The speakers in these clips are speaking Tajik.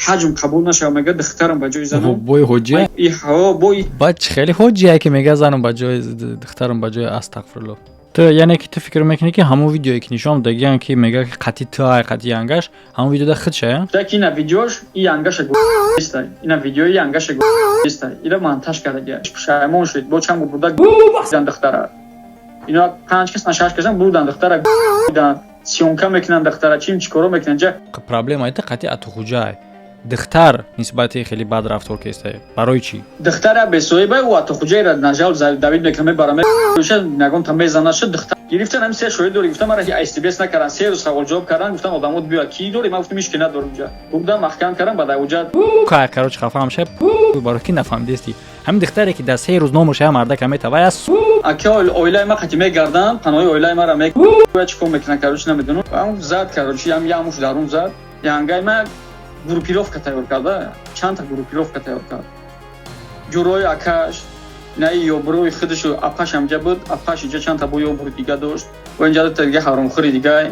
Ҳаҷм қабул нашава, мега, духтарам ба ҷои занам. Бой ҳоҷия. Бой. Баъд чӣ хеле ҳоҷия, ки мега, занам ба ҷои, духтарам ба ҷои, астағфирулло. Ту, яъне ки ту фикр мекунӣ, ки ҳамон видеое, ки нишон дагиян, ки мега, ки қатъи ту ай, қатъи янгаш, ҳамон видеода худша? Ки ина видеош и янгаша геста, ина видеои янгаша геста, ира монтаж кардагия. Пушаймон шуд, бо чанд бурда духтара. Ино панҷ кас на, шаш касан бурдан духтара, дан съёмка мекунанд духтара, чим чӣ коро мекунанд ҷа. Проблема это қатъи Атухуҷай, духтар нисбати хеле бад рафтор кеста, барои чӣ? Духтара бесоҳиба, ӯ Атухуҷайра нажал давид мекунад, мебара, нагонта мезанаша. Духтар гирифтан, ҳами се шоҳид дори, гуфтам, мара СТБС накардан, 3 рӯз савол-ҷавоб кардан. Гуфтам, одамот биё, ки дори? Ман гуфтам, ҳеч ки надорам. Ҷа бурдан, маҳкам кардан, баъд уҷа. Кай, короче, хафаам ша, барои ки нафаҳмидести, ҳамин духтаре, ки дар 3 рӯз номаш я мардака метава я. Ака, оилаи ма қати мегарданд, паноҳи оилаи мара ме чӣ кор мекунанд, короче, намедонам. Зад, короче, ям ямуш дарун зад. Янгай ма группировка тайёр карда, чандта группировка тайёр кард. Ҷурои акаш наи ёбрӯи худшу апаш ҳамҷа буд, апаш иҷа чандта бо ёбрӯ дига дошт ва инҷа дута дига ҳаромхӯри дига,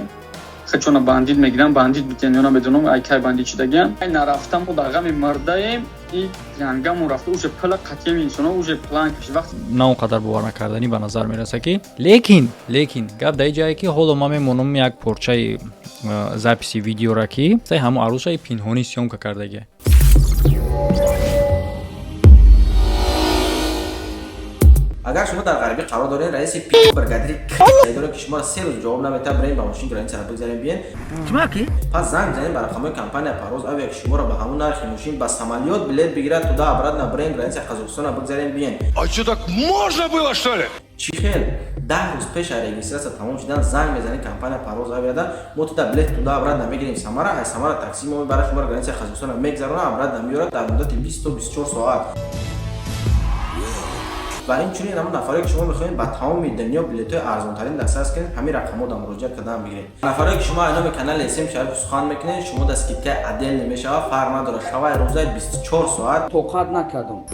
хачона бандит мегирам, бандит битен ё намедонам, ай кай бандит шидагиан. Ай нарафтам, мо дар ғами мардаем, и янгамон рафта, уже пила қатъиями инсоно уже план кашид вақт. На он қадар бовар накарданӣ ба назар мераса, ки лекин гап дар ҷае, ки ҳоло ман мемонам як порчаи записи видеора, ки ҳамон арӯсаи пинҳонӣ съёмка кардагия. Агар шумо дар ғарибӣ қарор доред, раиси бригадири доред, ки шуморо 3 рӯз ҷавоб наметавад, бирем ба мошин, границаро бигзарем, биен. Пас занг бизанед ба рақамҳои компания Парвоз Авиа, ки шуморо ба ҳамон нархи мошин ба самолёт билет бигирад, туда обратно бирем, граница Қазоқистона бигзарем, биен. А что, так можно было, что ли? Чӣ хел 10 рӯз пеш аз регистрация тамом шудан занг мезанед компания Парвоз Авиада: мо туда билет туда обратно мегирем, Самара, ай Самара такси мо мебарад, шуморо граница Қазоқистона мегзарона, обратно меорад дар муддати 20 то 24 соат. Ва инчунин ҳамон нафаре, ки шумо мехоҳед ба тамоми дунё билетҳои арзонтарин дастрас кунед, ҳамин рақамҳо дар муроҷиат кардан бигиред. Нафаре, ки шумо айноми канали СМ Шариф сухан мекунед, шумо дар скидкаи отдельный мешавад, фарқ надорад, шавай рӯзаи, 24 соат. Тоқат накардам.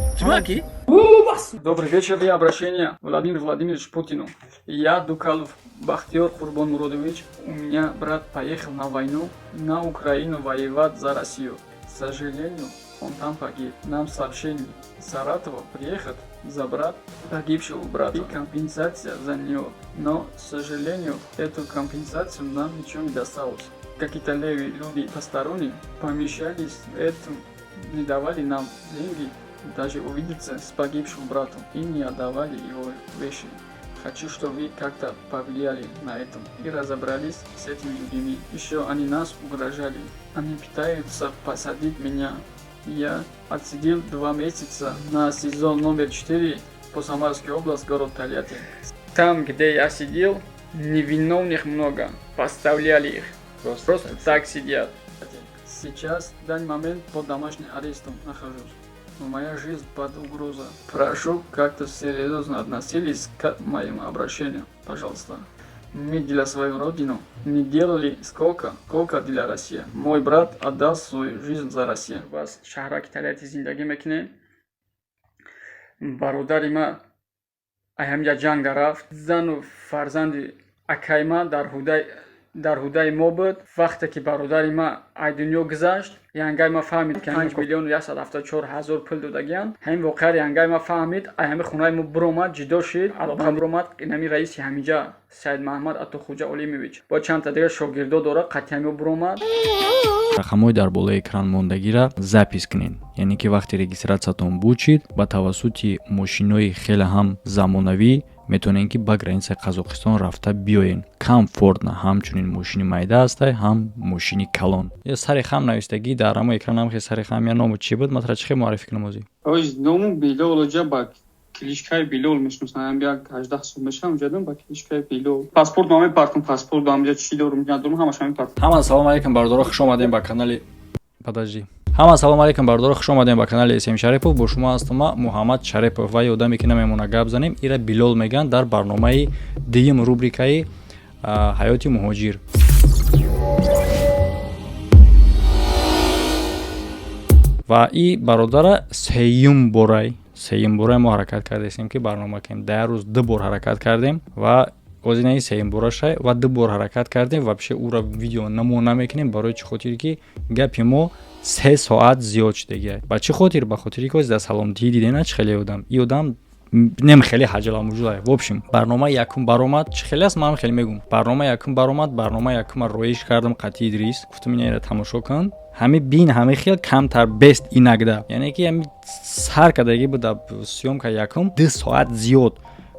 Добрый вечер. Я обращение Владимир Владимирович Путину. Я, Дукалов Бахтиёр Курбон Муродович. У меня брат поехал на войну на Украину воевать за Россию. К сожалению, он там погиб. Нам сообщение Саратова приехать забрать погибшего брата и компенсация за него. Но, к сожалению, эту компенсацию нам ничего не досталось. Какие-то левые люди посторонние помешались этому, не давали нам деньги даже увидеться с погибшим братом и не отдавали его вещи. Хочу, чтобы вы как-то повлияли на это и разобрались с этими людьми. Еще они нас угрожали. Они пытаются посадить меня. Я отсидел 2 месяца на СИЗО номер 4 по Самарской области, город Тольятти. Там, где я сидел, невиновных много. Поставляли их. Просто так сидят. Сейчас, в данный момент, под домашним арестом нахожусь. Но моя жизнь под угрозой. Прошу, как-то серьезно относились к моему обращению, пожалуйста. Мы для свою родину не делали сколько, сколько для России. Мой брат отдал свою жизнь за Россию. Вас шаҳраки Тольятти зиндагӣ мекунем. Бародари ма ай ҳамҷа ҷанга рафт. Зану фарзанди акаи ма дар ҳудаи мо буд. Вақте ки бародари ма ай дунё гузашт, янгай ма фаҳмид, ки 5 174 000 пул додагиянд. Ҳамин воқеаро янгай ма фаҳмид, ай ҳами хонаи мо биромад, ҷидо шид, алоқа биромад. Инами раиси ҳамиҷа Саид Маҳмад Атохуҷа Олимович бо чандта дигар шогирдо дорад, қатъи ҳамио биромад. Рақамҳои дар болои экран мондагира запись кунед, яъне ки вақте регистратсиятон бучид, ба тавассути мошинои хеле ҳам замонавӣ метавонед, ки ба границаи Қазоқистон рафта биёен комфортно. Ҳамчунин мошини майда ҳастай, ҳам мошини калон. Я сари хам навистагӣ дар ҳамо экран ҳам сари хам. Я ному чӣ буд? Матра чӣ хел муаррифӣ кунам озӣ? Оз ному Билол, оҷа ба кличкаи Билол мешиносам. Як 18 сол мешавам, ҷадам ба кличкаи Билол. Паспорт ма мепартум, паспорт ам ҷа чӣ дорум, надорум, ҳамаша мепартум. Ҳама салом алейкум, бародаро, хуш омадем ба канали, подожди, ҳама салом алейкум, бародаро, хуш омадем ба канали СМ Шарипов. Бо шумо ҳастам ма, Муҳаммад Шарипов, ва одаме, ки намемона гап занем, ира Билол мегӯянд. Дар барномаи дуюм рубрикаи ҳаёти муҳоҷир. Ва и бародара сеюм борай мо ҳаракат кардастем, ки барнома кунем. Дар як рӯз ду бор ҳаракат кардем ва озинаи сеюм борашай ва ду бор ҳаракат кардем. Вообще ура видео намо намекунем. Барои чӣ хотире ки гапи мо 3 соат зиёд шудагия. Ба чӣ хотир? Ба хотири ки дар саломатӣ дидена, чӣ хеле одам, и одам нем хеле ҳаҷаламуҷулай. В общем, барномаи якум баромад, чӣ хеле аст, ман хеле мегум. Барнома якум баромад, барнома якума роиш кардам қатъи Идрис, гуфтам: «Инро тамошо кун, ҳами бин, ҳами хел камтар бест инагда». Яъне ки ҳами сар кардагӣ буда съёмка якум 2 соат зиёд.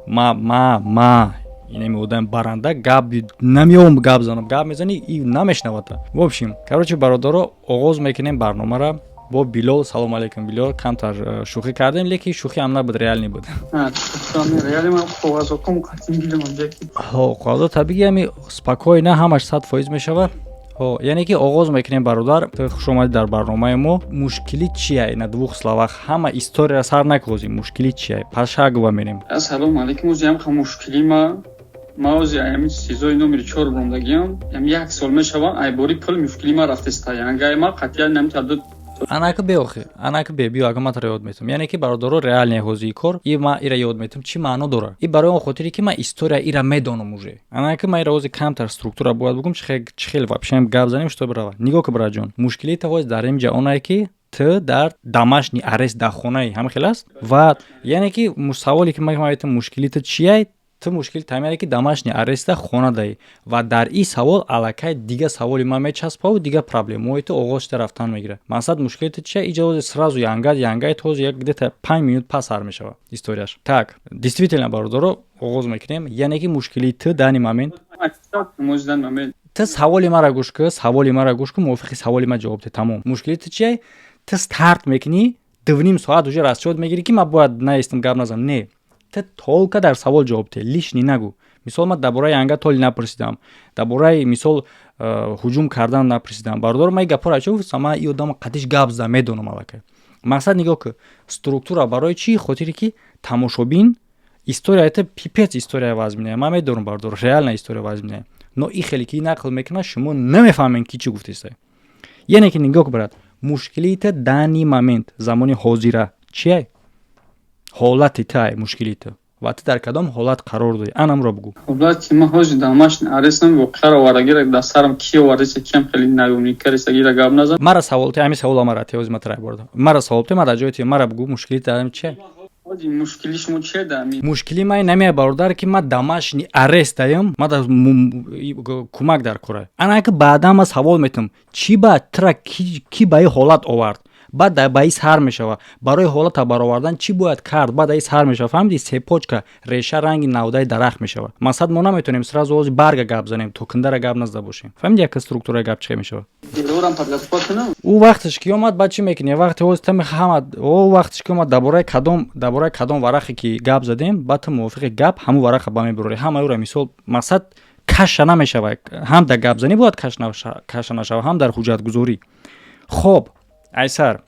Ма инами одам баранда гап намеом, гап занам, гап мезани, и намешнавата. В общем, короче, бародаро, оғоз мекунем барномара бо Билол. Салом алейкум, Билол. Камтар шӯхӣ кардем, лекин шӯхӣ ҳам набуд, реальный буд. Қоғазо табиги, ҳами спокойно, ҳамаш 100% мешавад. Ҳо, яъне ки оғоз мекунем. Бародар, хуш омадӣ дар барномаи мо. Мушкилӣ чия? На двух словах, ҳама историяра сар накозим. Мушкилӣ чия? Пошагово мерем. Ассалому алайкум. Ози ҳам мушкилӣ ма ози ами СИЗОи номери 4 буромдагиам, ям як сол мешава. Айбори пул мушкилӣ ма рафтеста, янгай ма қатъиян намитадуд. Анака бе, охи, анака бе, биё, ага ман тара ёд метам. Яъне ки, бародаро, реальный ҳозии кор и ма ира ёд метам, чӣ маъно дора и барои он хотире ки ман история ира медонам уже. Анака ман ира ҳози камтар структура бояд бугум, чӣ хел вообще гап занем, что бирава. Нигоҳ ки, браҷон, мушкилии та ҳози дар инҷа онае, ки ту дар домашний арест, дар хонаи ҳама хел аст. Ва яъне ки саволе ки ман метам: мушкили ту чия? Ту мушкил тамире ки домашний ареста, хона даӣ. Ва дар ин савол аллакай дига саволи ман мечаспаву дига проблемаҳои ту оғоз шуда рафтан мегирад. Мақсад, мушкили ту чия? Иҷа сразу янгад янгай този як где-то 5 минут пас сар мешавад историяш. Так, действительно, бародаро, оғоз мекунем. Яъне ки мушкили ту данный момент, ту саволи мара гӯш кӯ, саволи мара гӯш кӯ, мувофиқи саволи ман ҷавоб де, тамом. Мушкили ту чия? Ту старт мекунӣ, 2,5 соат уже расчёт мегирӣ, ки ман бояд наистам, гап назанам. Не, ту только дар савол ҷавоб де, лишний нагӯ. Мисол, ман дар бораи анга толи напурсидам, дар бораи, мисол, ҳуҷум кардан напурсидам. Бародаро, ман ин гапҳоро чӣ гуфтам? Ман ин одама қатиш гап зада медонам аллакай. Мақсад, нигоҳ кӯ, структура барои чӣ? Хотире ки тамошобин история это пипец, история вазминая, ман медонам, бародаро, реально история вазминая, но и хеле ки нақл мекунад, шумо намефаҳмед, ки чӣ гуфтеста. Яъне ки нигоҳ кӯ, брат, мушкилии ту данный момент, замони ҳозира чия? Ҳолати тай, мушкили ту ва ту дар кадом ҳолат қарор дорӣ, анамро бугӯ. Ҳолати ман ҳози домашний арестам. Воқеаро овардагира дар сарам ки овардаиса, киам хеле наёмникарисагира, гап назан. Мара савол те, ҳамин савола мара те, ҳози ма тара бурдам. Мара савол те, ма дар ҷои те, мара бугӯ, мушкили дарам чия? Мушкили шумо чия да? Мушкили ман намея, бародар, ки ма домашний арестаям, ма дар кӯмак дар кора. Ана ки баъдан ма савол метам: чӣ ба тра, ки ба ин ҳолат овард? Баъд ба ин сар мешава, барои ҳолата баровардан чӣ бояд кард? Баъд аи сар мешава, фаҳмиди? Цепочка, реша ранги навдаи дарахт мешава. Мақсад, мо наметавонем сразу ози барга гап занем, то киндара гап назада бошем. Фаҳмиди, яка структураи гап чӣ мешава? Ӯ вақташ ки омад, баъд чӣ мекунӣ? Вақте ҳози тами ҳама, о вақташ ки омад, дар бораи кадом варақе ки гап задем, баъд ту мувофиқи гап ҳамун варақа ба мебурорӣ ҳама ӯра. Мисол, мақсад, каша намешава, ҳам дар гапзанӣ бояд каша нашава, ҳам дар ҳуҷҷатгузорӣ. Хоб, айсар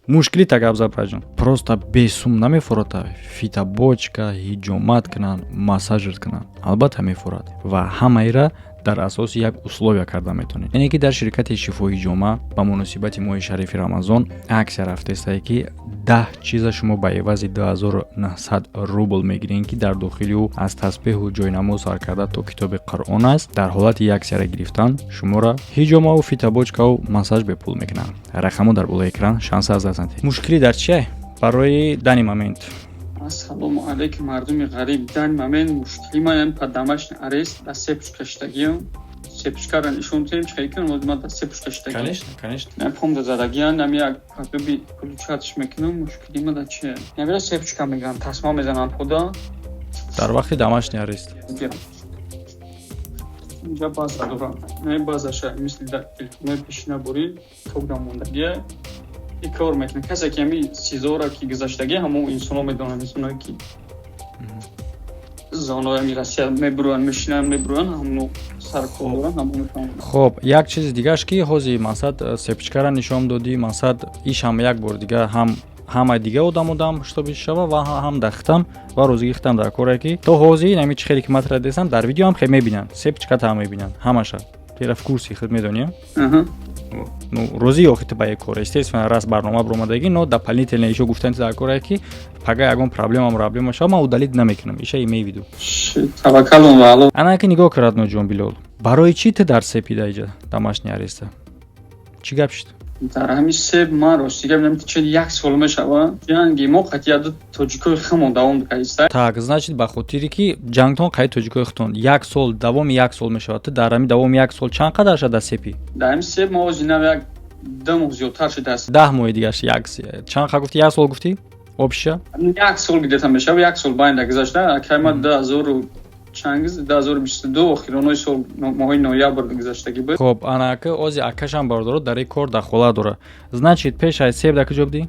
мушкилита гап зад, браҷон. Просто бесум намефурата фитобочка, ҳиҷомат кунанд, массажр кунанд. Албатта, мефурад ва ҳамаира дар асоси як условия карда метавонед. Яъне ки дар ширкати Шифои Ҷома ба муносибати моҳи шарифи Рамазон аксия рафтестае, ки 10 чиза шумо ба ивази 2900 рубл мегиред, ки дар дохили ӯ аз тасбеҳу ҷойнамоз сар карда то китоби Қуръон аст. Дар ҳолати як аксияра гирифтан шуморо ҳиҷомаву фитобочкаву массаж бепул мекунанд. Рақамҳо дар болои экран, шанса аз даст надиҳед. Мушкилӣ дар чие барои данный момент? Ассалому алайкум, мардуми ғариб. Данный момент мушкили ман под домашний арест, да цепочка шидагиам. Цепочкара нишон тем, чӣ кунам? Ман да цепочка шидагиам. Конечно, конечно. Ман помда задагиан, нами як подоби ключатш мекунам. Мушкили ма да чие? Намира цепочка меган, тасма мезанам пода. Дар вақти домашний арест. Инҷа база дорам, не базаша, мисли телефонои пешина бурӣ тогда мондагия и кор мекунад. Касе ки ҳами СИЗОра ки гузаштагӣ, ҳамон инсонҳо медонанд, инсоное ки зонаи ҳами Россия мебуроянд, мешинанд, мебуроянд, ҳамоно саркор доранд, ҳамон мефаҳманд. Хоб, як чизи дигаш, ки ҳози, мақсад, цепочкара нишон додӣ. Мақсад, иш ҳам як бор дига ҳам ҳамаи дига одам чтобы шава ва ҳам дахтам ва розигӣ хитам дар коре, ки то ҳозир ҳами чи хеле ки матра десам, дар видео ҳам хел мебинанд, цепочката ҳам мебинанд ҳамаша. Тера в курсе, худ медонӣ? Ну, розӣ охи ту ба як кор, естественно, раз барнома баромадагӣ, но дополнительно ишо гуфтан дар коре, ки пага ягон проблема шава, ман удалить намекунам, иша имей в виду. Таваккалун ва Аллоҳ. Ана ки нигоҳ карад, ноҷон Билол, барои чӣ ту дар сепида иҷа домашний ареста? Чӣ гап шуд? Дар ҳамин себ ман ростига бинам, чен як сол мешава, ҷанги мо қатъияду тоҷикои химон давом кардиста. Так, значит, ба хотире ки ҷангтон қайи тоҷикои хитон як сол, давоми як сол мешавад. Ту дар ҳамин давоми як сол чанд қадар шуда сепи? Дар ҳамин себ мо ози нав як 2 моҳ зиёдтар шудааст. 10 моҳи дигаш як чанд қа гуфти? Як сол гуфтӣ обща? Як сол где-то мешава, як сол байнда гузашта. Акай ма 2000 чангиз, 2022 охиронои сол, моҳои ноябр гузаштагӣ буд. Хоб, анака ози акашам, бародаро, дар ин кор дахолат дора. Значит, пеш аз себ дар куҷо будӣ?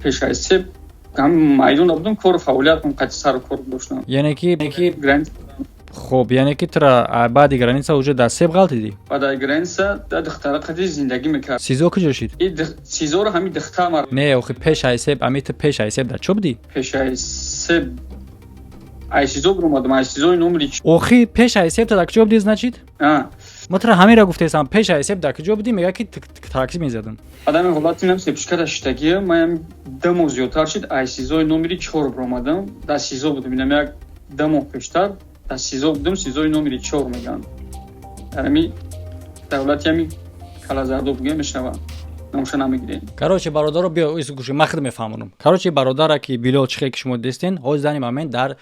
Пеш аз себ ҳам майдон будам, кору фаъолият қати сару кор доштам. Яъне ки, хоб, яъне ки тура баъди граница уже дар себ ғалтидӣ? Баъд аз граница да духтара қати зиндагӣ мекард. СИЗО куҷо шид? СИЗОро ҳамин духтар мар. Не, охи, пеш аз себ, ами ту пеш аз себ дар чо будӣ? Пеш аз себ ай СИЗО биромадам, ай СИЗОи номери. Охи, пеш аз себ ту дар куҷо будӣ, значит? Ма тура ҳаминро гуфтесам: пеш аз себ дар куҷо будӣ? Мега ки такси мезадам. Адами ҳолати нам сепчикара шиштагия, маям 2 моҳ зиёдтар шид, ай СИЗОи номери 4 биромадам. Дар СИЗО будам, инам як 2 моҳ пештар дар СИЗО будам, СИЗОи номери 4 мегӯянд. Дар ҳами давлати ҳами калазардо бугӯя мешавад, номша намегирем. Короче, бародаро, биё гӯши, ман худ мефаҳмонам. Короче, бародара ки Билол, чихе ки шумо дистен, ҳози данный момент дар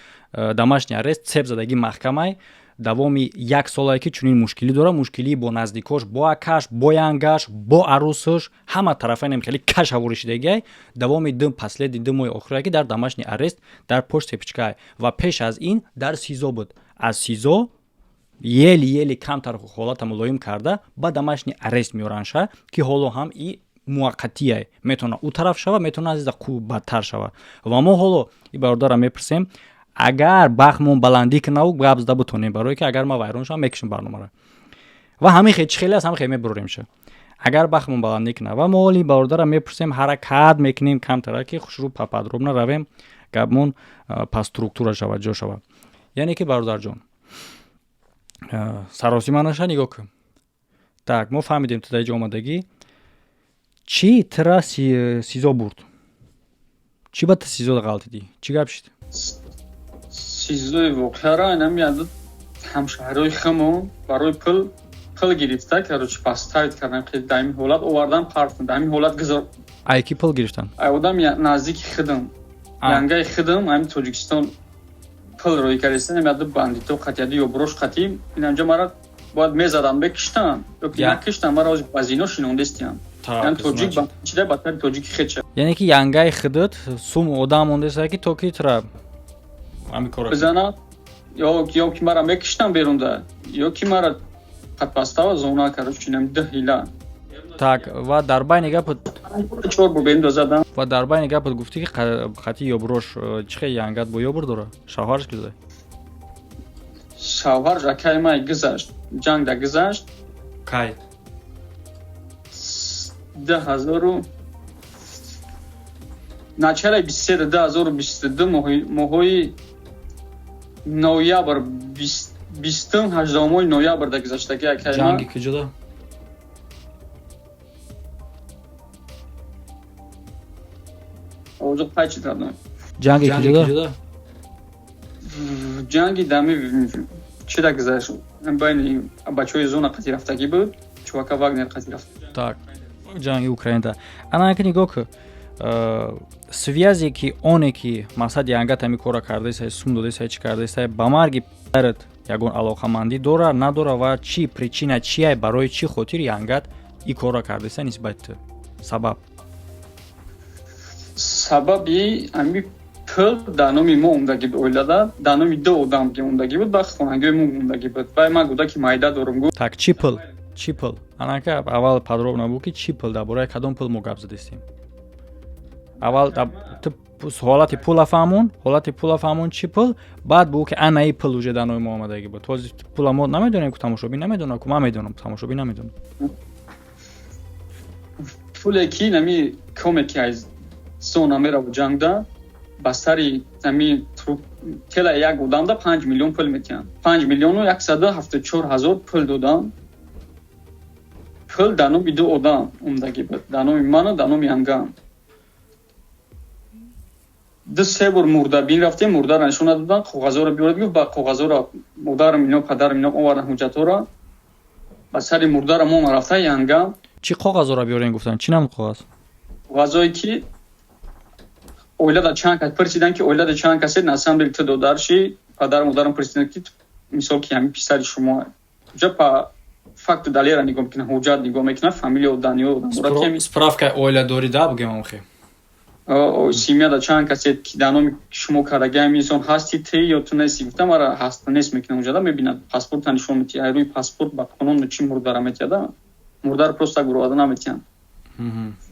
домашний арест, цеп задагӣ маҳкамай, давоми як солае ки чунин мушкилӣ дорад, мушкилӣ бо наздикош, бо акаш, бо янгаш, бо арӯсаш, ҳама тарафайнам хеле каш ҳаворишидагиай. Давоми ду последний 2 моҳи охире ки дар домашний арест, дар пошт цепочкаай ва пеш аз ин дар СИЗО буд. Аз СИЗО еле-еле камтар ҳолата мулоим карда, ба домашний арест меоранша, ки ҳоло ҳам и муваққатие, метавона ӯ тараф шава, метавона аз бадтар шава. Ва мо ҳоло и бародарам мепурсем, агар бахтмон баландӣ кунаву гап зада бутонем, барое ки агар ман вайрон шавам, мекушам барномаро ва ҳамин хе чӣ хеле аст, ҳамин хе мебуроремша. Агар бахтмон баландӣ кунад ва мо ҳоли бародарам мепурсем, ҳаракат мекунем камтара ки хушрӯ подробно равем, гапмон по структура шавад, ҷо шавад. Яъне ки, бародарҷон, саросима наша, нигоҳ кун. Так, мо фаҳмидем, ту дар ҷо омадагӣ. Чӣ тира СИЗО бурд? Чӣ ба ту СИЗО ғалтидӣ? Чӣ гап шид? СИЗОи воқеара инами ҳамшаҳриҳои химо барои пул гирифта, короче, подставить кардан, ки дар ҳамин ҳолат овардан, партн, дар ҳамин ҳолат гузор. Ай ки пул гирифтан? Ай одами наздики худам, янгаи худам, ҳамин Тоҷикистон пул рӯй кардистан, ами бандито қатияди ёброш қатӣ. Инамҷа мара бояд мезадан, бекиштан ё ки накиштан, мара ҳозир ба зино шинондестиян. Яъне тоҷик чида батари тоҷики хеча. Яъне ки янгаи худат сум одам мондеста, ки то ки тура ҳамин кора бизанад, ё ки мара мекиштан берунда, ё ки мара қатпастава зона, короче, инам ду ҳила. Так, ва дар байни гапат чор бор берун дозадан. Ва дар байни гапат гуфтӣ, ки қати ёброш. Чӣ хел янгат бо ёбр дора? Шавҳараш ки зада? Шавҳараш акай май гузашт, ҷанг да гузашт. Кай? Ду ҳазору началаи 23, 2022, моҳои ноябр, 20-ум, 18-умои ноябр да гузаштаги акай. Ҷанги куҷода? Овозо пайчи кардам. Ҷанги куҷода? Ҷанги дами чида гузашт, байни бачаҳои зона қати рафтагӣ буд, чувака Вагнер қати рафт. Так, ҷанги Украинада. Анаки нигоҳ ку, связе ки оне ки мақсад янгат ҳами кора кардаисай, сум додаисай, чӣ кардаисай, ба марги падарат ягон алоқамандӣ дора, надора ва чӣ причина чия, барои чӣ хотир янгат и корро кардаисай нисбати ту? Сабаб? Сабаби ами пул дар номи мо омдагӣ буд, оилада дар номи ду одам ки омдагӣ буд, ба хонагиҳои мо омдагӣ буд. Вай ман гуда ки майда дорум гу. Так, чӣ пул, чӣ пул? Анака аввал подробно буд, ки чӣ пул, дар бораи кадом пул мо гап задистем. Аввал ту ҳолати пула фаҳмон, ҳолати пула фаҳмон, чӣ пул, баъд бугӯ, ки анаи пул уже дар номи мо омадагӣ буд. Ҳозир пула мо намедонем ку, тамошобин намедонад ку, ман медонам, тамошобин намедонад. Пуле ки нами коме ки аз зона меравад ҷангда, ба сари ами тела як одамда 5 миллион пул метиҳанд. 5 миллиону 174 ҳазор пул додам. Пул дар номи ду одам омдагӣ буд, дар номи ману дар номи ангам. Ду се бор мурдабин рафтем, мурдаро нишон надоданд. Коғазҳоро биёред гуфт, ба коғазҳоро модарам ино, падарам ино овардан, ҳуҷҷатҳоро ба сари мурдара мо рафта янгам. Чӣ коғазора биёрен гуфтан? Чӣ нам коғаз? Коғазое, ки оилада чанд кас пурсидан, ки оилада чанд касе, на самом деле ту додарши, падару модарам пурсидан, ки мисол, ки ҳамин писари шумо уҷа па факту далера нигоҳ мекунад, ҳуҷҷат нигоҳ мекунад, фамилия, даниё. Справка оиладорӣ да, бугем охи. Семьяда чанд касе, ки дар номи шумо кардаги, ҳамин инсон ҳасти ти ё ту нести, гуфта, мара ҳаст нест мекунад. Уҷада мебинад, паспорта нишон метиҳад, ай рӯи паспорт ба қонун чӣ мурдара метиҳада, мурдаро просто гуровада наметиҳанд.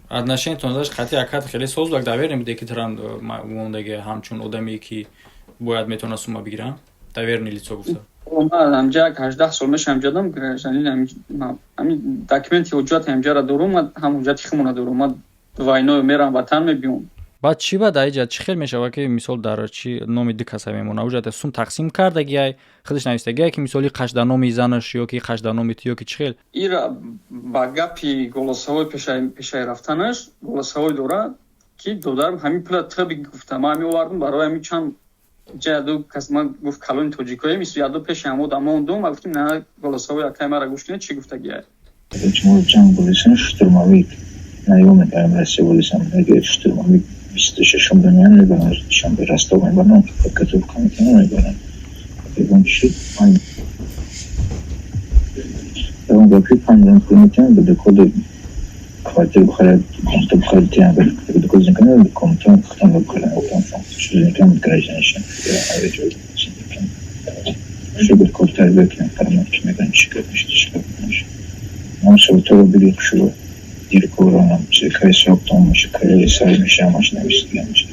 Отношениятон дашт қатъи акат хеле соз буд, доверие буде, ки тран мондаги, ҳамчун одаме, ки бояд метавонад сума бигирам, доверенное лицо гуфта? Ман ҳамҷа 18 сол меша ҳамҷадам, гражданин, ҳамин документи, ҳуҷҷати ҳамҷара дорум, ман ҳам ҳуҷҷати химона дорум, ман войною мерам, ватан мебиём. Баъд чӣ, баъд аиҷа чӣ хел мешавад, ки мисол дар чи номи ду каса мемонад? Уҷата сум тақсим кардагиай, худаш навистагиай, ки мисоли қаш дар номи занаш ё ки қаш дар номи ту ё ки чӣ хел? Ира ба гапи голосовой, пешаи рафтанаш голосовой дорад, ки додарам ҳамин пула ту гуфта, ман ҳамин овардум барои ҳамин чанд ҷаду кас, ман гуфт, калони тоҷикоем, мисл яду пеши ҳам одам мондум, ма гуфтим, на, голосовой акай мара гӯш кунед, чӣ гуфтагиай. Почему ҷанг болисам, штурмовик наёмед, аям Россия болисам, мегӯяд, штурмовик 26-ум дунё мебарам, душанбе Ростов мебарам, подготовка мекунам, мебарам. Ягон чӣ ягон гапи 5 миллион пул метиҳам, ба дукоди квартира бихарад, комната бихарад, тиҳам, дукод зинкана, комната худам бихарам, зинкам, гражданишам, шугр кор тарбия кунам, фармон ки мегӯям, чӣ гап мешад, чӣ гап мешад. Ман соатҳоро биги хушро диркоронам, кай соат том меша, кай сар меша, ҳамаш нависдига меша.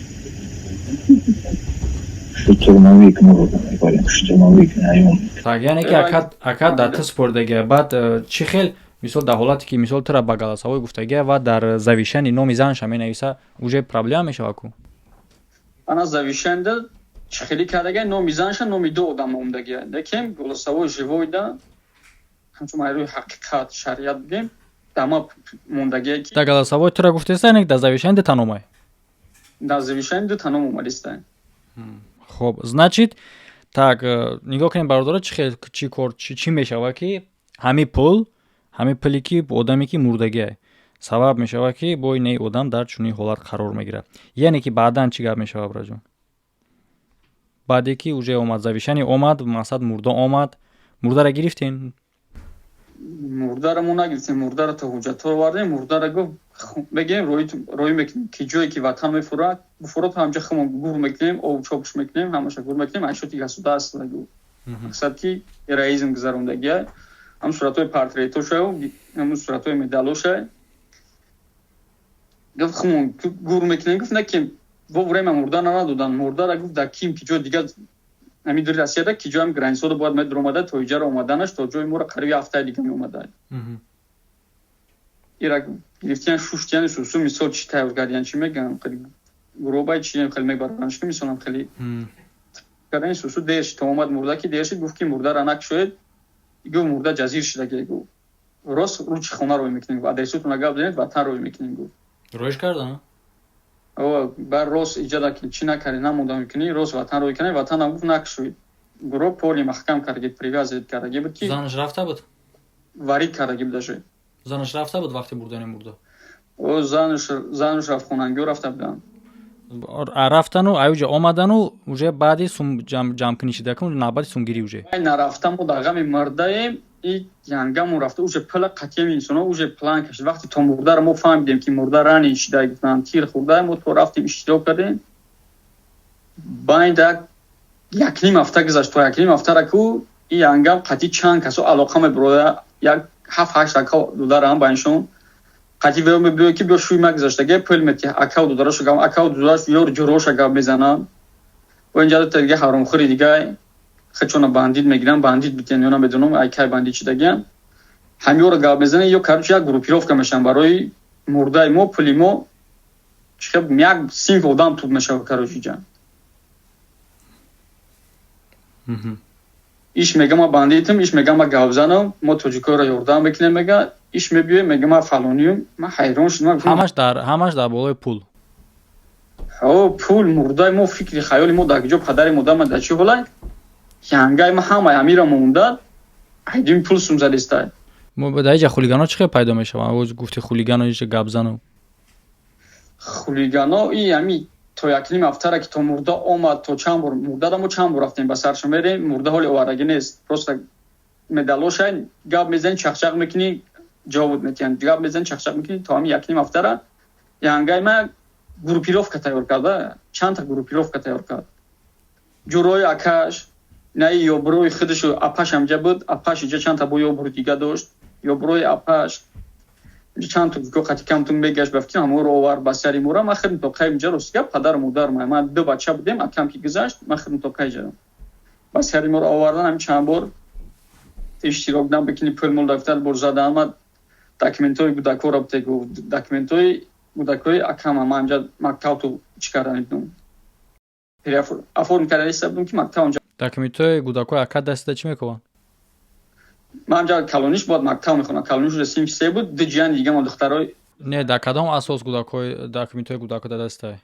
Штурмовик моро мебарем, штурмовик наём. Так, яъне ки ака дар ту супордагия, баъд чӣ хел, мисол, дар ҳолате ки мисол тура ба голосовой гуфтагия ва дар завещание номи занша менависа, уже проблема мешавад ку? Ана завещание чӣ хеле кардагия, номи занша, номи ду одам омдагия, лекин голосовой живой да, ҳамчун рӯи ҳақиқат, шариат бигем, дама мондагия ки Дар голосовой тура гуфтеста, не, дар завещание ду таномай? Дар завещание ду таном омадиста. Хоб, значит так, нигоҳ кунем, бародаро, чӣ хел, чӣ кор, чӣ мешавад, ки ҳамин пул, ҳамин пуле ки одаме ки мурдагиай, сабаб мешавад, ки бо инаи одам дар чунин ҳолат қарор мегирад. Яъне ки баъдан чӣ гап мешавад, браҷон, баъде ки уже омад завещание, омад, мақсад, мурда омад, мурдара гирифтен? Мурдара мо нагирифтем, мурдара то ҳуҷҷатҳо овардем, мурдара гуфт, мегирем, роӣ мекунем, ки ҷое ки ватан мефурад буфурад, ҳамҷа хумон гур мекунем, обу чопуш мекунем, ҳамаша гур мекунем, айшоти гасуда аст, гуфт. Мақсад ки героизм гузарондагия, ҳам суратҳои портретошаю, ҳамун суратҳои медалошай, гуфт, хумон гур мекунем, гуфт, не ки во время мурда надодан, мурдара, гуфт, дар ким ки ҷои дигар, ҳамин дури Россияда ки ҷоям границаро бояд медуромада, то иҷара омаданаш то ҷои моро қариби ҳафтаи дига меомада. Ира гирифтиян, шуштиян, сусу, мисол, чӣ тайёр кардиян, чӣ мегӯям, хеле гуробай чи хеле мебаранш, ки мисолам хеле кардани сусу дер шид, то омад мурда, ки дер шид, гуфт, ки мурдара накшоед, гуфт, мурда ҷазир шидаге, гуфт, рост ручи хона рӯй мекунем, гуфт, адресотона гап занед, ватан рӯй мекунем, гуфт. Роиш кардан? Бар рост иҷада ки чӣ накарди, намонда мекунӣ, рост ватан рӯй кунем, ватанам, гуфт, накшоед, гуро поли маҳкам кардаги, привязывать кардаги буд ки. Занаш рафта буд? Варид кардаги буд. Занаш рафта буд вақти бурдани мурда? Занаш рафт, хонангиҳо рафта буданд. Рафтану аюҷа омадану уже баъди ҷамъкунӣ шидаку, навбати сумгирӣ уже. Нарафта, мо дар ғами мурдаем, и янгамон рафта, уже пила қатъиями инсонҳо уже план кашид. Вақти то мурдаро мо фаҳмидем, ки мурда ранен шида, гуфтанд, тир хӯрда, мо то рафтем, иштирок кардем, байда якним ҳафта гузашт, то якним ҳафтара ку и янгам қатъи чанд касо алоқа мебурода, як ҳафт ҳашт ака додарам байншон қатъи вео мебиё, ки биё, шӯй ма гузаштаге, пул мети, акау додарашо гап, акау додараш ёр ҷуроша гап мезананд, о инҷа дута дига ҳаромхӯри дигай хачона бандит мегирам, бандит битен ё намедонам, ай кай бандит шидагиям, ҳамёро гап мезананд, ё короче як группировка мешаванд барои мурдаи мо, пули мо, чихел як синф одам туд мешавад, короче ҷа. Иш мега, ма бандитам, иш мега, ма гавзанам, мо тоҷикоро ёрдам мекунем, мега, иш мебиёем, мега, ма фалониюм, ма ҳайрон шудам. Ҳамаш дар болои пул. О, пул, мурдаи мо, фикри хаёли мо дар куҷо, падари модарма дар чӣ ҳолай, янгай ма ҳамаи амира монда, айдим пул сум задистай. Дар иҷа хулигано чӣ хел пайдо мешаванд? Гуфти хулигано, иҷа гапзану. Хулигано и ами то якним ҳафтара ки то мурда омад, то чанд бор мурдада мо чанд бор рафтем, ба саршо мерем. Мурда ҳоли овардагӣ нест, просто медалошай, гап мезани, чақчақ мекунӣ, ҷавоб метиҳанд, гап мезани, чақчақ мекунӣ. То ҳами якним ҳафтара янгай ма группировка тайёр карда, чандта группировка тайёр кард. Ҷурои акаш наи ёброи худшу апаш ҳамҷа буд, апаш иҷа чандта бо ёбру дига дошт, ёброи апаш чанд то қати камтун мегашт, ба фикр ҳаморо овард ба сари мура. Ман худм то қай инҷа, рости гап, падару модар ман ду бача будем, акам ки гузашт, ман худм то қай ҷадам ба сари моро овардан. Ҳами чанд бор иштирок набикини, пул мул дафтар бор задан. Ма документҳои гудакоро бутегу документҳои гудакои акама ман инҷа мактабту чӣ кардан будум, оформ кардан будум, ки мактаб онҷа. Документҳои гудакои ака дастида чӣ мекунанд? Ман ҷа калониш бояд мактаб мехонам, калониш уже синфи се буд, ду ҷияни дига мо духтарои. Не, дар кадом асос гудакои документҳои гудако дар дастай?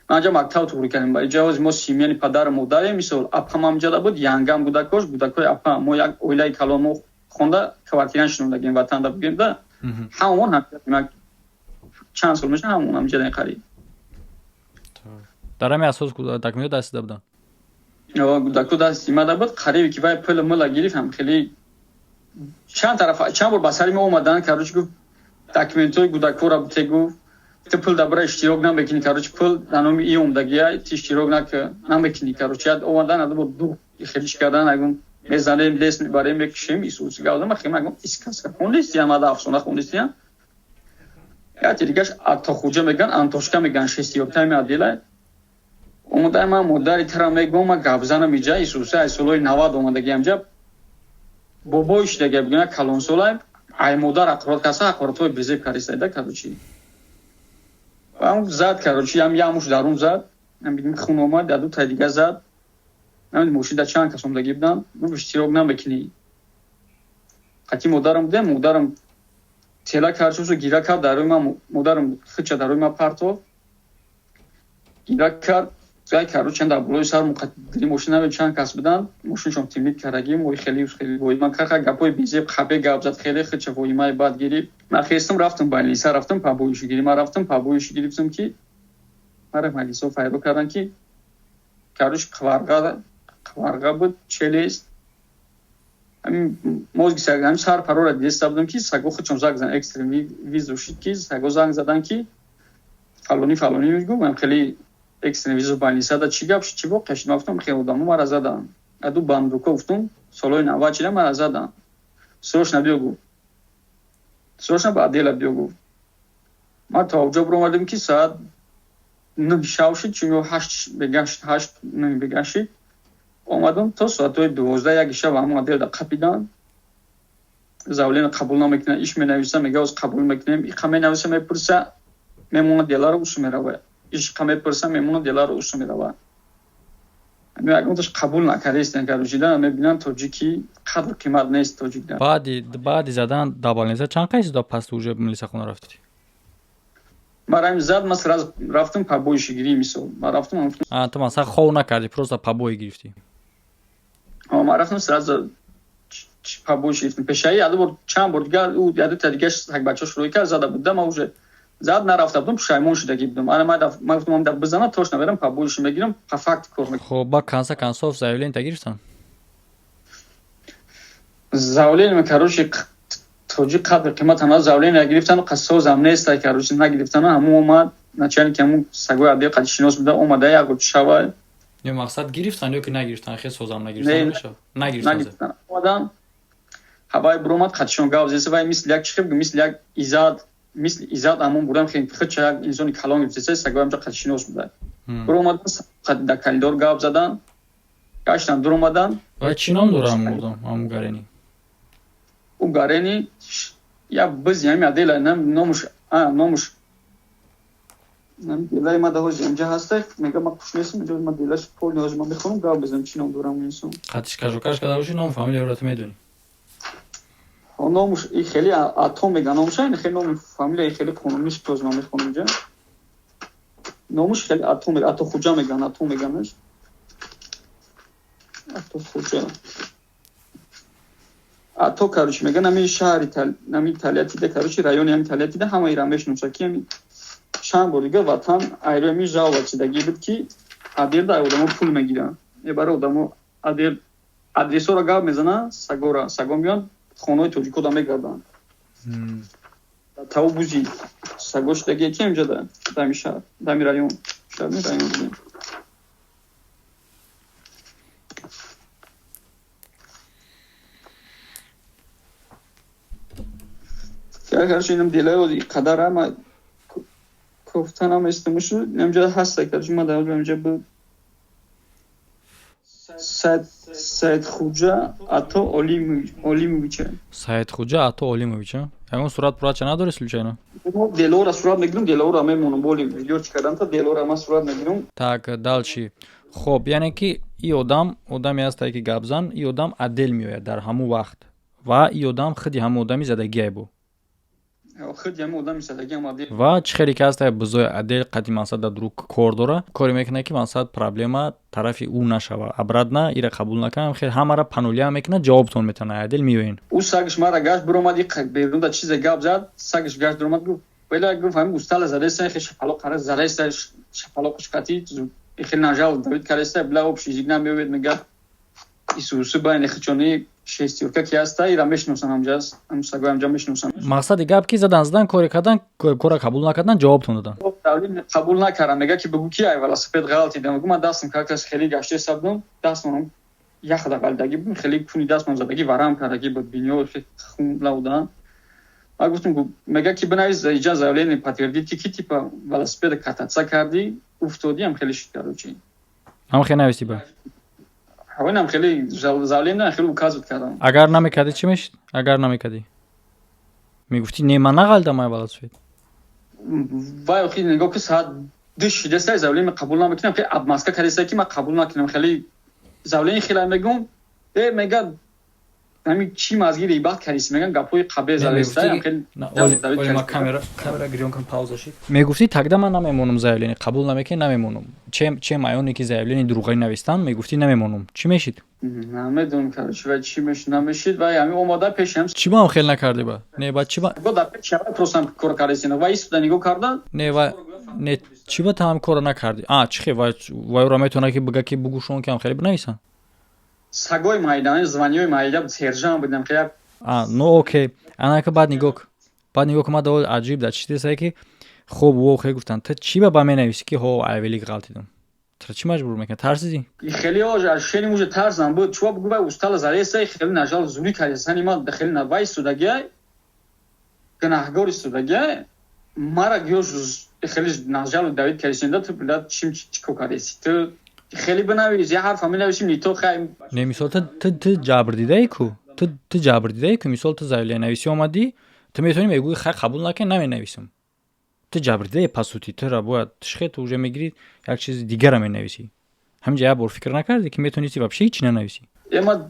Ман ҷа мактаб туғри кардем. Ба иҷа мо семья ни падару модарем, мисол, апам ҳамҷада буд, янгам гудакош, гудакои апа, мо як оилаи калон, мо хонда квартира шинондагем, ватанда бугем да, ҳамон ҳам чанд сол меша, ҳамон ҳамҷадаи қариб. Дар ҳамин асос документҳо дастида буданд? Гудако дасти мада буд. Қарибе ки вай пул мула гирифт, ҳам хеле чанд тараф чанд бор ба сари мо омадан. Короче, гуфт, документҳои гудакора буте, гуфт, ту пул дабара иштирок намекунӣ. Короче, пул дар номи и омдагия, ти иштирок намекунӣ. Короче, яд омадан, аду ду хелиш кардан, агун мезанем, лес мебарем, мекушем, исус гавдам. Хема агун сказка хондистиям, ада афсона хондистиям. Яте дигаш Атохуҷа меган, Антошка меган, шестиёртами отдела омода. Ман модари тара мегӯм, ма гапзанам иҷа исуса ай солҳои 90 омадагиам ҷа, бобои шидага бигӯям, калонсолай, ай модар ҳақорат каса, ҳақоратҳои безеб кардистайда. Короче, зад, короче, ям ямуш дарун зад, хун омад, яду тай дига зад. Мошинда чанд кас омдагӣ буданд. Гуфт, иштирок намекунӣ. Қати модарам будем, модарам тела кард, чусу гира кард дар рӯи ман, модарам хича дар рӯи ман партофт, гира кард. Гай, короче, дар болои сар муқаддири мошина чанд кас буданд, мошиншон тимлид кардагӣ, мои хеле хеле воима кард, гапҳои безеб қабе гап зад, хеле хича воимаи бад гирифт. Ман хестам, рафтам больница, рафтам побоиши гирифт. Ман рафтам побоиши гирифтам, ки мара малисо файдо карданд, ки короче, қаварға қаварға буд, челюсть, мозги саг, ҳамин сар парора диста будам, ки саго худшон занг задан, экстренный вызов шид, ки саго занг задан, ки фалони фалони мегӯм, хеле экстренный вызов больница да, чӣ гап шуд, чӣ воқеа шуд? Ман гуфтам, хеле одамо мара задан, аду бандуко, гуфтум, солҳои 90 чида мара задан. Срочно биё, гуфт, срочно ба отдела биё, гуфт. Ман то авҷо биромадем, ки соат 9 шав шуд, чун 8 бегашт, 8 9 бегашт омадам, то соатҳои 12 1 шаб ҳамон отделда қапидан. Заявление қабул намекунад, иш менависа, мега, оз қабул мекунем, иқа менависа, мепурса, мемонад, деларо усу мерава, ишқа мепурса, мемонад, деларо усу мерава. Ягонташ қабул накардистен. Короче, да, мебинам, тоҷики қадр қимат нест тоҷик. Баъди задан дар больница чанд қайси да пас уже милисахона рафтӣ? Марам зад, ман сразу рафтам побоиши гирӣ, мисол, ман рафтам. Ту масалан хов накардӣ, просто побои гирифтӣ? Ман рафтам, сразу побоиши гирифтам. Пешаи яду бор, чанд бор дигар ӯ яду та дигар сагбача шурӯъ кард, зада буд да, ман уже зад нарафта будам, пушаймон шудагӣ будам. Ана ман гуфтам, да бизана, точно мерам побоиши мегирам, по факт кор мекунам. Хоб, ба конце концов заявление та гирифтан? Заявление, короче, тоҷик қадр қимат ҳама, заявление гирифтану қассозам нест, короче, нагирифтану. Ҳамун омад начальник, ҳамун сагои отдел қади шинос буда, омада як шава. Ё мақсад гирифтан ё ки нагирифтан, хел созам нагирифтан? Нагирифтан. Омадан, ҳавай буромад, қадишон гап зеса, вай мисли як чихеб, мисли як изад, мисли изад ҳамон бурам, хича як инсони калон гирифтеса, сагои ҳамҷа қади шинос буда. Буромадан, дар коридор гап задан, гаштан, дуромадан. Вай чӣ ном дора ҳамун одам, ҳамун гарени? Ӯ гарени я бизи ҳами отдела, номуш делаи ма даҳози инҷа ҳаста, мега, ма хуш нестам, инҷо ма делаш полни ҳози ма мехонам, гап безам, чӣ ном дорам инсон. Қатиш кажокаш карда боши, ном фамилияро ту медонӣ? Номуш и хеле Ато мега номуша, ин хеле номи фамилия хеле қонуниш, тоз ма мехонам инҷа. Номуш хеле Ато мега, Ато Хуҷа меган, Ато меганаш. Ато Хуҷа. Ато, короче, меган, ами шаҳри ами Тольяттида, короче, райони ами Тольяттида ҳама ира мешиносад, ки ами чанд бор дига ватан айро ами жалоба чидагӣ буд, ки отделда одамо пул мегиранд, мебара одамо отдел, адресоро гап мезананд, сагора саго меоянд, хонаҳои тоҷикода мегарданд. Таву бузи саго шудагие, ки ҳамҷода, дами шаҳр, дами район, шаҳр, район будем. Короче, инам делаи қадар ама кофтанам истамушу инамҷода ҳаста. Короче, ма дар инҷа буд. Саидхуҷа Ато Олимовича. Саидхуҷа Ато Олимовича. Ягон сурат пурача надори случайно? Делора сурат мегирам, делора мемонам, боли видео чӣ кардам, та делора ман сурат мегирам. Так, дальше. Хоб, яъне ки и одам одаме ҳастае, ки гапзан, и одам отдел меояд дар ҳамун вақт ва и одам худи ҳамун одами задагиай бу. Ва чӣ хеле ки ҳастае, бузои отдел қади мақсад дар друг кор дора, коре мекунад, ки мақсад проблема тарафи ӯ нашава, обратно ира қабул накунам, хел ҳамара по нулям мекунад, ҷавобтон метавонад, отдел меоен. Ӯ сагш мара гашт, биромад, берун да чизе гап зад, сагш гашт, биромад, гуфт: «Бела», гуфт, «ҳамин устала задаеста, хе шапалоқ қара задаеста, шапалоқш қатӣ хел нажал давид кареста, бла общий язык намеёбед», мега, исуси байни хичони шестёрка ки ҳаста, ира мешиносам, ҳамҷа ҳам сагои ҳамҷа мешиносам. Мақсади гап ки задан, коре кардан, кора қабул накардан, ҷавобтон додан. Қабул накардам. Мега, ки бигӯ, ки ай велосипед ғалтидам. Гу, ман дастам как хеле гаште сабдум, дастмон яхда ғалтидагӣ буд, хеле куни дастмон задагӣ, варам кардагӣ буд, биниё хун лаудан. Ма гуфтам, мега, ки бинавис иҷа заявление, подтвердите, ки типа велосипеда кататься кардӣ, уфтодӣ, ҳам хеле шуд, короче. Ҳам хеле нависти ба? Ҳавинам хеле заявление, хеле указывать кардам. Агар намекардӣ, чӣ мешид? Агар намекардӣ, мегуфтӣ: «Не, ман нағалтам ай велосипед»? Вай охи нигоҳ ки соат 2 шидаста, заявление қабул намекунам, хеле обмазка кардеста, ки ман қабул накунам. Хеле заявление хеле мегум, э, мега, ҳамин чӣ мазги рибат кардиси, меган, гапҳои қабе задаиста. Камера гирён кун, пауза шид. Мегуфтӣ: «Тогда ман намемонам, заявление қабул намекунӣ, намемонам». Чем аёне ки заявление дурӯғӣ навистан, мегуфтӣ: «Намемонам», чӣ мешид? Намедонам, короче, ва чӣ мешид, намешид. Вай ҳамин омода пешам. Чӣ ба ҳам хел накардӣ ба? Не, ба чӣ ба? Дар пеши просто кор кардесина, ва истода нигоҳ карда. Не, ва не, чӣ ба та ҳам кора накардӣ? А чӣ хе, вай ӯро метавона ки бига, ки бугӯшон, ки ҳам хеле бинависанд. Сагои майдани, званиёи майда, сержант будам хеле. А, ну окей, анака баъд нигоҳ ма довол аҷиб дар чӣ десае, ки хоб во хе гуфтанд, ту чӣ ба менависӣ, ки ҳо, ай велик ғалтидам? Тра чӣ маҷбур мекунад? Тарсидӣ? Хеле ошени уже тарсам буд, чуа бугу, вай устала зареса, хеле нажал зури кардесани, ма хеле вай истодагиай, гунаҳгор истодагиай, мара гӯш хеле нажал давид кардесинда, ту билад чим чӣ кор кардеси, ту хеле бинавис, я ҳарфа менависим, не то хай. Не, мисол, ту ҷабр дидаи ку, ту ҷабр дидаи ку. Мисол, ту заявление нависӣ омадӣ, ту метавонӣ мегӯӣ: «Хай, қабул накунӣ, наменависам». Ту ҷабр дидаи, по сути тура бояд тшхе, ту уже мегирӣ, як чизи дигара менависӣ. Ҳаминҷа як бор фикр накардӣ, ки метавонисти вообще ҳеч нанависӣ? Ма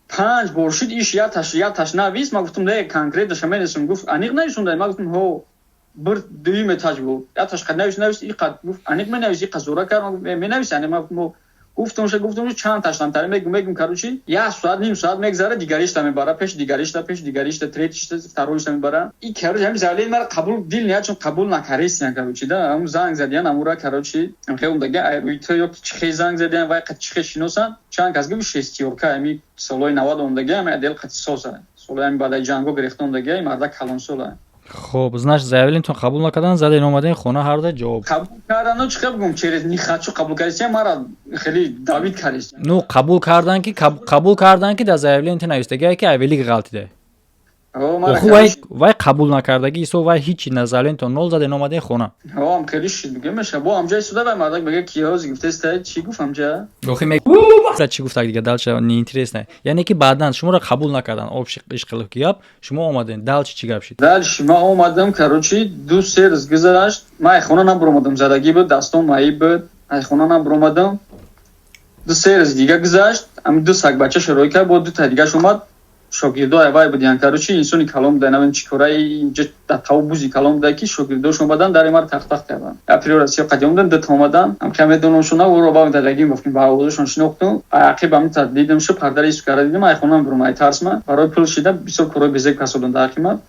панҷ бор шуд, иш яташ навис. Ма гуфтам: «Не, конкретно менависам». Гуфт: «Аниқ нависонда?» Ма гуфтам: «Ҳо». Бир дуюм этаж буд, яташ қад навис, навис, иқад. Гуфт: «Аниқ менавис?» Иқа зора кард, менавис аниқ. Ма гуфтам: гуфтумша, гуфтумша, чанд таштам тари мегум, мегум, короче, як соат, ним соат мегзара, дигаришта мебара, пеш дигаришта, пеш дигаришта, третьишта, второйишта мебара. И, короче, ҳамин заявление мара қабул дил ният чун қабул накарестиян, короче, да. Ҳамун занг задиян амура, короче, хе ундаги айрӯито ё ки чихе занг задиян, вай қад чихе шиносан, чанд кас гуфт: шестёрка ҳами солҳои 90 ондаги, ҳами отдел қати соза, солҳои ҳами баъдаи ҷанго гирехта ондаги, марда калонсола. Хоб, значит, заявлениятон қабул накардан, заден, омаден хона, ҳарда ҷавоб. Қабул кардану чӣ бигӯм, через нихачу қабул кардистия, мара хеле давид кардистия. Ну, қабул кардан ки дар заявление навистагие, ки ай велик ғалтида. Оху, вай қабул накардагӣ исо, вай ҳичи на заявлениятон нол, заден, омаден хона. Ҳам хеле шид, бигӯ меша, бо ҳамҷа истода, вай мардак мега, ки ҳози гуфтеста, чӣ гуфт ҳамҷа? Охи, чӣ гуфтак дига, дальше неинтересно. Яъне ки баъдан шуморо қабул накардан, общий ишқилки гап, шумо омаден, дальше чӣ гап шид? Дальше ма омадам, короче, 2-3 рӯз гузашт, ма ай хона набуромадам, задагӣ буд, дастом маиб буд, ай хона набуромадам. 2-3 рӯз дига гузашт, ами ду сагбача шарои кард, бо дута дигаш омад. Шогирдои вай будиян, короче, инсони калон буда, навем чӣ кораи инҷа дар тав бузи калон буда, ки шогирдошон омадан, дари мара тахтах кардан. Априора сиё қади омадан, дута омадан, ҳамхел медонамшона, ӯро ба дадагим гуфтем, ба овозашон шинохтум. Ақиб ҳамита дидам шу пардари ису дидам, ай хонам бурум, ай тарсма барои пул шида бисёр корҳои безеб касодам дар ақима.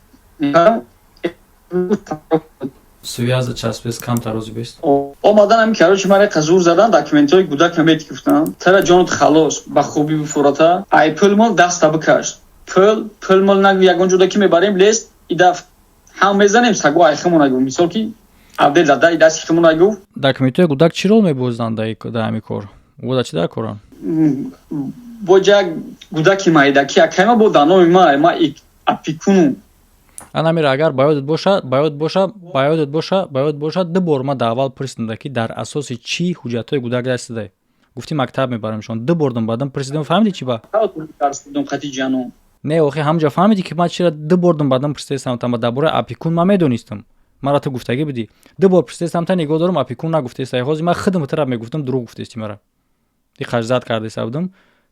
Связа часпес камтар рози бест. Омадан ҳами, короче, мара қазур задан, документҳои гудак намети гуфтам. Тара ҷонот халос, ба хубӣ бифурата. Ай пул мол даста бикашт. Пул мол нагу, ягон ҷода ки мебарем лест, идаф ҳам мезанем саго ай химон нагу. Мисол ки абдел дада даст химон нагу. Документҳои гудак чӣ рол мебозанд дар ҳами кор? Ӯ чӣ дар коранд? Бо ҷак гудаки майдаки акайма бо даноми ма опекуну. Анамира агар ба ёдат боша, ба ёд боша, ба ёдат боша, ба ёд боша, ду бор ма дар аввал пурсидам, ки дар асоси чӣ ҳуҷҷатҳои гудак дастидай. Гуфтӣ, мактаб мебарамшон. Ду бордам баъдан пурсидам, фаҳмидӣ чӣ ба? Не, охи ҳамҷо фаҳмидӣ, ки ман чира ду бордам баъдан пурсидастам та дар бораи опекун? Ман медонистам, мара ту гуфтагӣ будӣ. Ду бор пурсидастам та, нигоҳ дорам, опекун нагуфтеста. Ҳозир ман худам тара мегуфтам, дурӯғ гуфтести, мара диқашзад кардеста будам.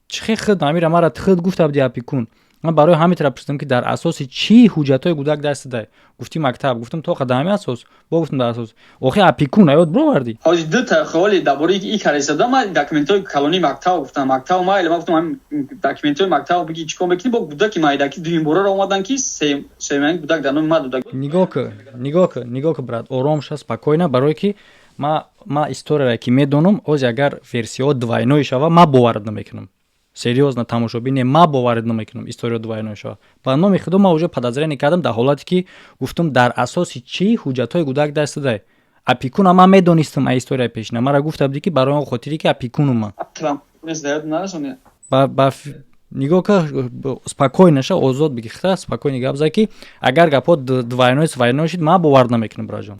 Чӣ хе худ амира мара худ гуфта будӣ опекун. Ман барои ҳамин тараф пурсидам, ки дар асоси чӣ ҳуҷҷатҳои гудак дастидай. Гуфтӣ, мактаб. Гуфтам, то дар ҳамин асос бо гуфтам, дар асос охи опекун аёд бировардӣ. Ҳози дута холи дар бораи и каресада ман документҳои калонии мактаб гуфтам, мактаб ма ман гуфтам, документҳои мактаб биги, чӣ кор мекунӣ бо гудаки майдаки? Дуюмбораро омадан, ки семяни гудак дар номи ма дуда. Нигоҳ ки, нигоҳ ки, нигоҳ ки, брат, ором ша, спокойно, барое ки ма историяре ки медонам, ози агар версияҳо двойной шава, ма боварат намекунам. Серьёзно, тамошобине, ма боварит намекунам, история двойной шава. Ба номи худо, ма уже подозрение кардам дар ҳолате ки гуфтам, дар асоси чӣ ҳуҷҷатҳои гудак дастидай. Опекуна ман медонистам, а история пешина мара гуфта будӣ, ки барои он хотире ки опекунум ман. Нигоҳ ка, спокойно ша, озод биги, хта спокойно гап зад, ки агар гапҳо двойной свойной шид, ман бовар намекунам, браҷон.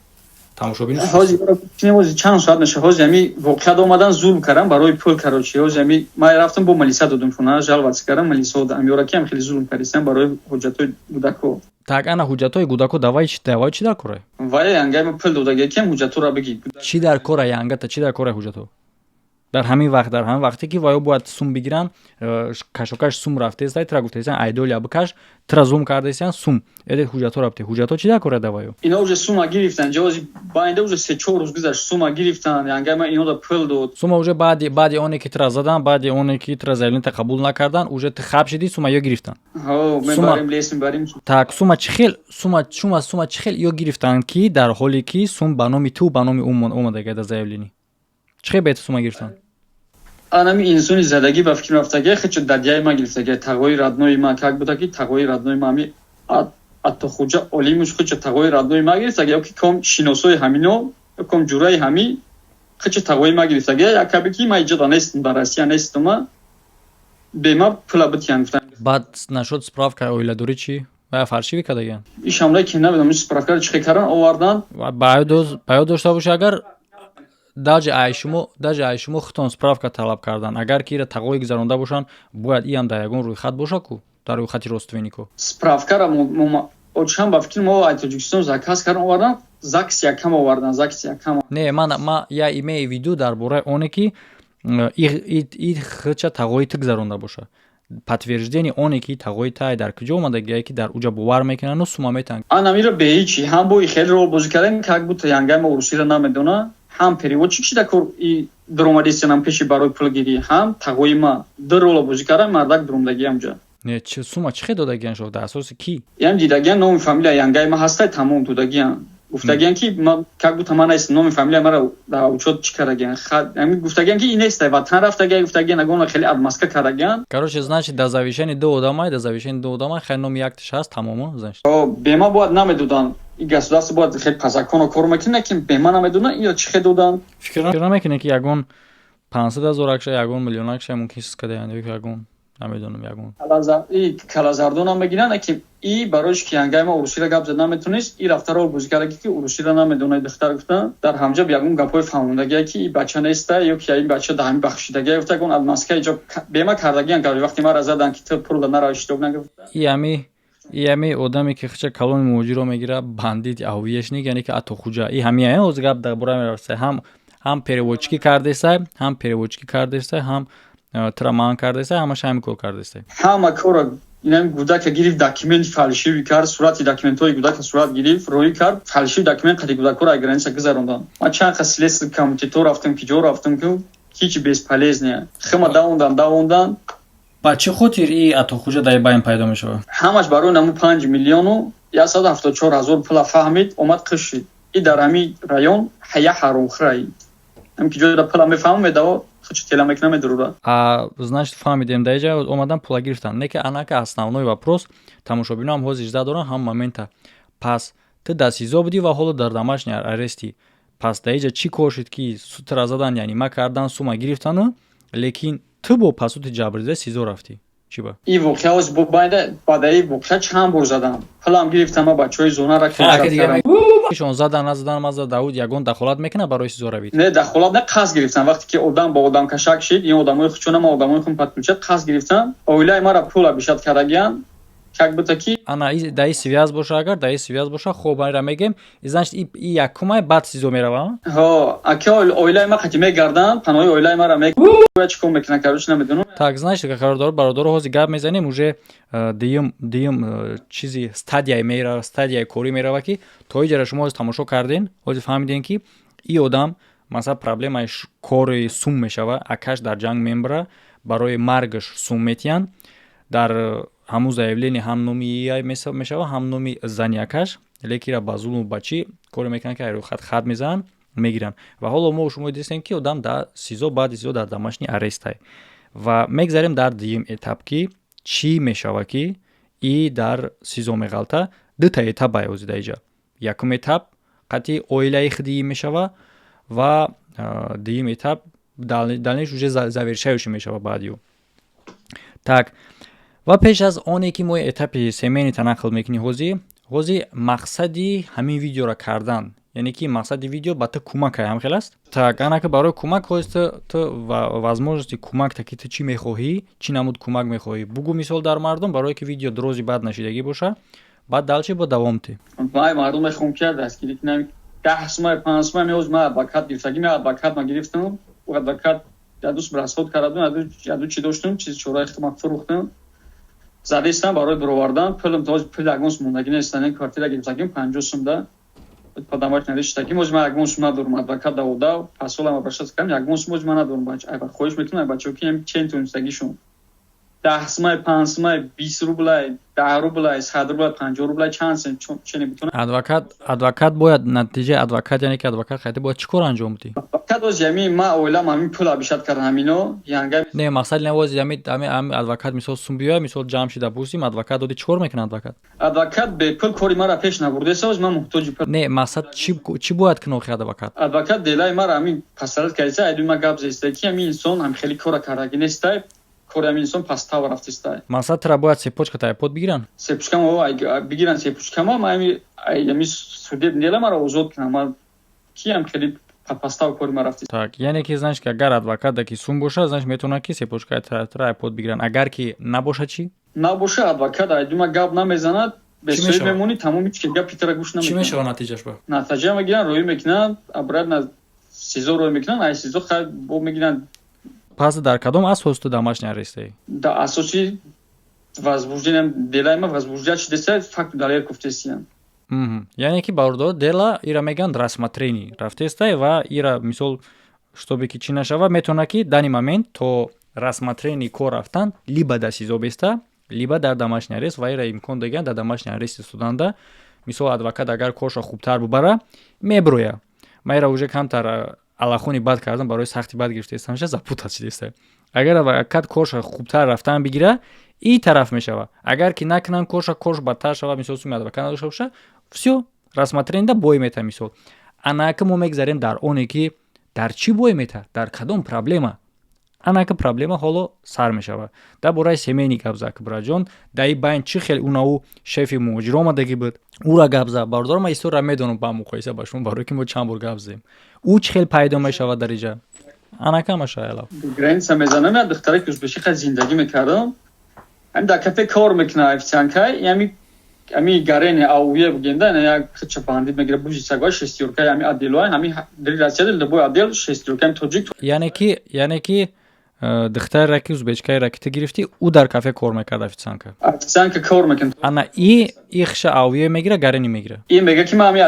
Тамошобин. Ҳози чанд соат меша, ҳози ами воқеат омадан, зулм кардам барои пул, короче. Ҳози ами ман рафтам, бо малиса додум шуна, жаловаться кардам малиса амиёра, ки ам хеле зулм кардистам барои ҳуҷҷатҳои гудако. Так, ана ҳуҷҷатҳои гудако давай давай чӣ дар кора? Вай ангай ма пул додагия, ки ам ҳуҷҷатҳоро биги. Чӣ дар кора янгата, чӣ дар кора ҳуҷҷатҳо дар ҳамин вақт, дар ҳамин вақте ки ваё бояд сум бигиранд? Кашокаш сум рафтеста, тира гуфтаистан, айдолия бикаш, тира зулм кардаистан, сум эде, ҳуҷҷатҳо рафте. Ҳуҷҷатҳо чӣ дар кора даваё? Ино уже сума гирифтан, ҷавози баинда уже 3-4 рӯз гузашт, сума гирифтан, янгай ма ино пул дод. Сума уже баъди оне ки тира задан, баъди оне ки тира заявление қабул накардан, уже ти хаб шидӣ, сума ё гирифтан. Мебарем, лес мебарем. Так, сума чӣ хел, сума чӣ хел ё гирифтан, ки дар ҳоле ки сум ба номи ту, ба номи ӯ омадага дар заявление? Чӣ хел беҳтар сума гирифтан? Анами инсони задагӣ ба фикр рафтагӣ, хечо дадияи ма гирифтагӣ, тағои родной ма, как буда ки тағои родной ма, ами Аттохуҷа Олимуш, хечо тағои родной ма гирифтагӣ, ё ки ком шиносои ҳамино, ё ком ҷураи ҳами, хечо тағои ма гирифтагӣ, якаби ки ма иҷода нестам, дар Россия нестам, ма бема пула битиян гуфтан. Баъд нашуд справка оиладорӣ чӣ? Вая фальшивый кардагиан? Ишамра ки намедонам, справкаро чӣ кардан, овардан. Ба ёд дошта бошӣ, агар даже ай шумо худтон справка талаб кардан, агар ки ира тағои гузаронда бошанд, бояд иам дар ягон рӯйхат боша ку, дар рӯйхати родственнико. Справкара очам, ба фикри мо, ай Тоҷикистон заказ кардан, овардан, ЗАГС якам овардан, ЗАГС якам. Не, ман я имею в виду дар бораи оне ки и хча тағои ту гузаронда боша, подтверждение оне ки тағои тай дар куҷо омадагие, ки дар уҷа бовар мекунану сума метаҳанд. Анамиро беҳичи ҳам бои хеле рол бозӣ кардан, как будто янгай ма урусиро намедона, ҳам переводчик шида кор и дуромадистянам пеши барои пулгирӣ, ҳам тағои ма ду рола бозӣ кардан, мардак дуромдагӣ ҳамҷа. Не, чи сума чӣ хел додагиан шо, дар асоси кӣ? Ям дидагиан, номи фамилия янгай ма ҳастай, тамом додагиан, гуфтагиан ки как будто ман нест, номи фамилия мара дар учёт чӣ кардагиан, гуфтагиан ки ин нестай, ватан рафтагия, гуфтагиан, агона хеле отмазка кардагиан. Короче, значит, дар завещании ду одамай, дар завещании ду одамай, хай номи якташ ҳаст, тамомо, значит. Бема бояд намедоданд, и государство бояд хеле по закону кор мекунад, ки бема намедонанд, иро чӣ хел доданд. Фикр намекунед, ки ягон 500 ҳазоракша, ягон миллионакша мумкин чиз кардаянд ё ягон, намедонам, ягон? Калазардонам мегиранд, ки и барои ки янгай ма урусиро гап зад наметонист, и рафта рол бозӣ карда, ки урусиро намедонад духтар, гуфтан, дар ҳамҷа ягон гапҳои фаҳмондагия, ки и бача неста ё ки ин бача дар ҳами бахшидагия, гуфта, ягон отмазка иҷо бема кардагиян. Кард вақти мара задан, ки ту пулда нара, иштирок нагуфта. И ҳами одаме ки хича калони муҳоҷиро мегира, бандит аҳвиешник, яъне ки Атохуҷа, и ҳамия ҳоз гап дар бора мерафта, ҳам переводчикӣ кардесай, ҳам переводчикӣ кардесай, ҳам тира ман кардесай, ҳамаша ҳами кор кардесай. Ҳама кора. Инам гудака гирифт, документ фальшивый кард, сурати документҳои гудака сурат гирифт, роӣ кард, фальшивый документ қади гудакҳоро аз граница гузарондан. Ман чанд қа следственный комитето рафтам, ки ҷо рафтам, ки ҳеҷ бесполезно. Хима давондан, давондан. Ба чӣ хотир и Атохуҷа дар байн пайдо мешавад? Ҳамаш барои наму 5 174 000 пула фаҳмид, омад, қишид. И дар ҳамин район ҳая ҳаромхӯраи. Ҳам ки ҷода пула мефаҳмам, медаво хучи тела мекунам, медурура. А, значит, фаҳмидем, дар иҷа омадан, пула гирифтан. Не ки анака основной вопрос, тамошобино ҳам ҳозир жда доранд ҳам момента. Пас ту дар СИЗО будӣ ва ҳоло дар домашний арести. Пас дар иҷа чӣ кор шуд, ки тура задан, яъне ма кардан, сума гирифтану, лекин ту бо пасути ҷабрдида СИЗО рафтӣ? Чӣ ба? И воқеа ҳоз бо байда баъдаи воқеа чанд бор задам. Пулам гирифтам, ма бачаҳои зонара кор. Шон задан, назадан, маза Давуд ягон дахолат мекунад барои СИЗО равид? Не, дахолат не, қасд гирифтам. Вақте ки одам ба одам кашак шид, ин одамои хучона, ма одамои хун подключать, қасд гирифтам. Оилаи мара пула бишад кардагиян, как будто ки. Ана, даи связь боша, агар даи связь боша, хоб, айра мегем, и значит, и якумай баъд СИЗО мерава. Ҳо, аки оилаи ма қати мегарданд, паноҳи оилаи мара ме чӣ кор мекунанд, короче, намедонам. Так, значит, қарордор, бародаро, ҳозир гап мезанем уже дуюм чизи стадияи мера, стадияи корӣ мерава, ки то иҷара шумо ҳозир тамошо карден, ҳозир фаҳмидем, ки и одам, масалан, проблемаи кори сум мешава. Акаш дар ҷанг мембара, барои маргаш сум метиҳанд. Дар ҳамун заявление ҳам номи мешава, ҳам номи зани акаш, лекин ба зулму ба чӣ коре мекунанд, ки айрӯхат хат мезананд, мегиранд. Ва ҳоло мо шумо дидистем, ки одам дар СИЗО, баъди СИЗО дар домашний арестай. Ва мегзарем дар дуюм этап, ки чӣ мешава, ки и дар СИЗО меғалта. Дута этап ай ҳозир дар иҷа. Якум этап қатъи оилаи худии мешава ва дуюм этап дальнейший, уже завершающий мешава баъди ӯ. Так, ва пеш аз оне ки мо этапи семейныйта нақл мекунӣ, ҳозир мақсади ҳамин видеоро кардан, яъне ки мақсади видео ба ту кӯмак ай, ҳамхел аст. Так, анака барои кӯмак ҳозир ту возможности кӯмак та, ки ту чӣ мехоҳӣ, чӣ намуд кӯмак мехоҳӣ, бугӯ, мисол, дар мардум, барое ки видео дрози бад нашидагӣ боша, баъд дальше бо давом ти. Вай, мардум мехоҳам, ки дастгирӣ кунам. 10 сумай, 5 сумай меоз, ма адвокат гирифтагӣ, ма адвокат ма гирифтам, адвокат яду сум расход кардам, яду чӣ доштам, чизи чораи хидмат фурӯхтам, задистам барои бировардан пулм. То пул ягон сум мондагӣ нестан. Квартира гирифтагим 50 сум да падамак надиштагим. Оз ман ягон сум надорам. Адвокат давода пасолам обращаться кардам, ягон сум оз ман надорам. Хоҳиш мекунам, бачаҳо, ки чен тонистагишон, 10 сумай, 5 сумай, 20 рублай, 10 рублай, 100 рублай, 50 рублай, чанд сем чене битонад. Адвокат бояд натиҷаи адвокат, яъне ки адвокат хайта бояд чӣ кор анҷом бидӣ? Адвокат оз ями ма оилам ҳамин пул обещать кардан, ҳамино янга. Не, мақсад навоз ями ами адвокат, мисол, сум биёя, мисол, ҷамъ шида пурсим, адвокат доди, чӣ кор мекунад адвокат? Адвокат бепул кори мара пеш набурдеса, оз ман муҳтоҷи пул. Не, мақсад чӣ бояд кунад охи адвокат? Адвокат делаи мара ҳамин пасарат кардиса, айду ма гап зеста, ки ҳамин инсон ҳам хеле кора кардаги нестай, кори ҳамин инсон пасттав рафтистай. Мақсад, тура бояд цепочка тайпод бигиранд? Цепочкама бигиранд, цепочкама ма ами судеб дела мара озод кунам, ма киам хеле пастав кори ма рафтист. Так, яъне ки, значит, ки агар адвокат да ки сум боша, значит, метавонад, ки цепочка тра айпод бигиранд. Агар ки набоша, чӣ? Набоша, адвокат айдума гап намезанад, бесоиб мемонӣ, тамоми чи гапи тара гӯш намекунад. Чӣ мешава натиҷаш ба? Натиҷа мегиранд, роӣ мекунанд, обратно СИЗО роӣ мекунанд, ай СИЗО хай бо мегиранд. Пас дар кадом асос ту домашний арестаи? Дар асоси возбуждение делаи ма возбуждать шудеста, факту далел гуфтесиям. Яъне ки, бародаро, дела ира мегӯянд, рассмотрение рафтестай ва ира, мисол, чтобы ки чӣ нашава, метавонад, ки данный момент то рассмотрение кор рафтан либо дар СИЗО беста, либо дар домашний арест. Ва ира имкон дагиянд дар домашний арест истоданда. Мисол, адвокат агар коршо хубтар бубара, меброя. Ма ира уже камтар аллахони бад кардам, барои сахти бад гирифтаистамша, запутать шудеста. Агар адвокат корша хубтар рафтан бигира, и тараф мешава. Агар ки накунанд корша, корш бадтар шава, мисол, суми адвокат надошта боша, всё, рассмотрение бой мета. Мисол, анака мо мегзарем дар оне, ки дар чӣ бой мета, дар кадом проблема. Анака проблема ҳоло сар мешава. Дар бораи семейный гап зад, браҷон. Дар и байн чӣ хел унау шефи муҳоҷир омадагӣ буд, ура гап зад. Бародаро, ман история медонам ба муқоиса ба шумо, барое ки мо чанд бор гап задем. Ӯ чӣ хел пайдо мешавад дар иҷа, анака машаалло. Граница мезанам, як духтаре ки узбеши хел зиндагӣ мекардам, ҳамин дар кафе кор мекунад, официанткай, ами гарени ауе бугенда, як хича бандит мегира, бужи сагва шестёрка, ами отделуай, ҳами дри Россия любой отдел шестёрка тоҷик. Яъне ки Духтарра ки, узбечкаеро ки ту гирифтӣ, ӯ дар кафе кор мекард, официантка. Официантка кор мекунад. Ана ихша авё мегира, гарени мегира. И мега, ки ман ами.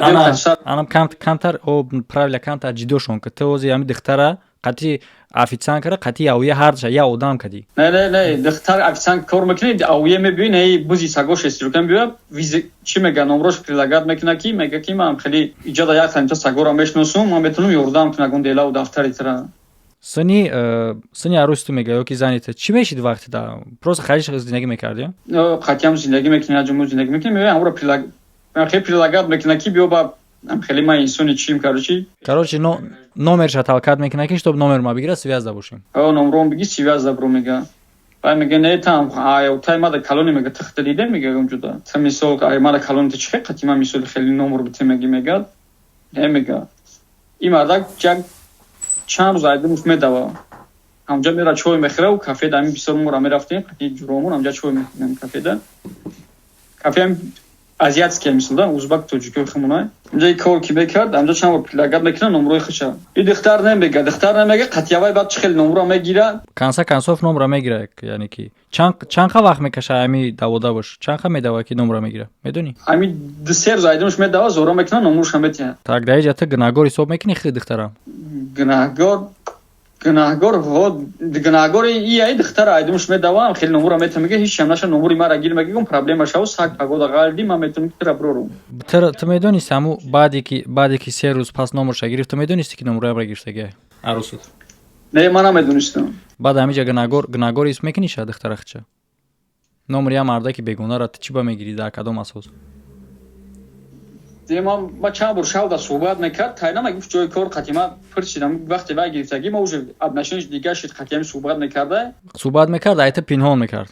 Ана камтар о правила камтар ҷидошон ки ту ози ами духтара қати официанткара, қати авё ҳардаша я одам кадӣ. Не, не, не, духтар официант кор мекунад, авё мебини, эй бузи сагош эстирукан биёя, визи чӣ мега, номрош предлагать мекуна, ки мега, ки ман хеле иҷода як танта сагора мешиносум, ман метавонам ёрдам кунам ягон делаву дафтари тра. Сини арӯси ту мега ё ки зани ту чӣ мешид вақти да просто хариш зиндагӣ мекардӣ? Қатиам зиндагӣ мекунем, яҷо мо зиндагӣ мекунем, меоя, ҳамро хеле предлагать мекуна, ки биё ба хеле ман инсони чим, короче. Короче, номерша толкать мекуна, ки чтоб номер ма бигира, связь да бошем. Номром биги, связь да бро, мега. Баъд мега, не, там тай мада калони, мега, тихта диде, мега, онҷода та мисол ай мада калони ти чихе қати ман мисоли хеле номер бите, меги, мега, не, мега, и мардак як чанд рӯз айдимуш медава, ҳамҷа мера, чой мехӯра кафеда. Ами бисёр мора мерафтем қати ҷуромон, ҳамҷа чой мехӯрдем кафеда. Кафеам азиатский, мисол да, узбак, тоҷикои хумонай. Ҳамҷа кор ки мекард, ҳамҷа чанд бор предлагать мекунад номрои хуша. И духтар намега, духтар намега, қатиявай баъд чӣ хеле номро мегира. Конце концов номро мегира, яъне ки чанд қа вақт мекаша ами давода бош, чанд қа медава, ки номро мегира, медонӣ? Ами 2-3 рӯз айдимуш медава, зора мекунад, номроша метиҳад. Так, дар иҷа ту гунаҳгор ҳисоб мекунӣ хи духтарам? Гунаҳгор, гунаҳгор, гунаҳгори ияи духтара айдимуш медавам, хеле номура мета, мега, ҳеч наша, номури мара гир, мега, проблема шав, саг пагода ғалди, ман метавонам тира брорум. Ту медонисти, ҳаму баъде ки 3 рӯз пас номурша гирифт, ту медонисти, ки номураамра гирифтагия арӯсут? Не, ман намедонистам. Баъд ҳамиҷа гунаҳгор ҳисоб мекунӣ ша духтара хича? Номери як мардаки бегонара ту чӣ ба мегирӣ, дар кадом асос? Ма чанд бор шавда суҳбат мекард, тайна мегуфт, ҷои кор қатима пурсидам, вақте вай гирифтагӣ, ма уже отношенияш дигар шид, қатиами суҳбат мекарда. Суҳбат мекард, айта пинҳон мекард.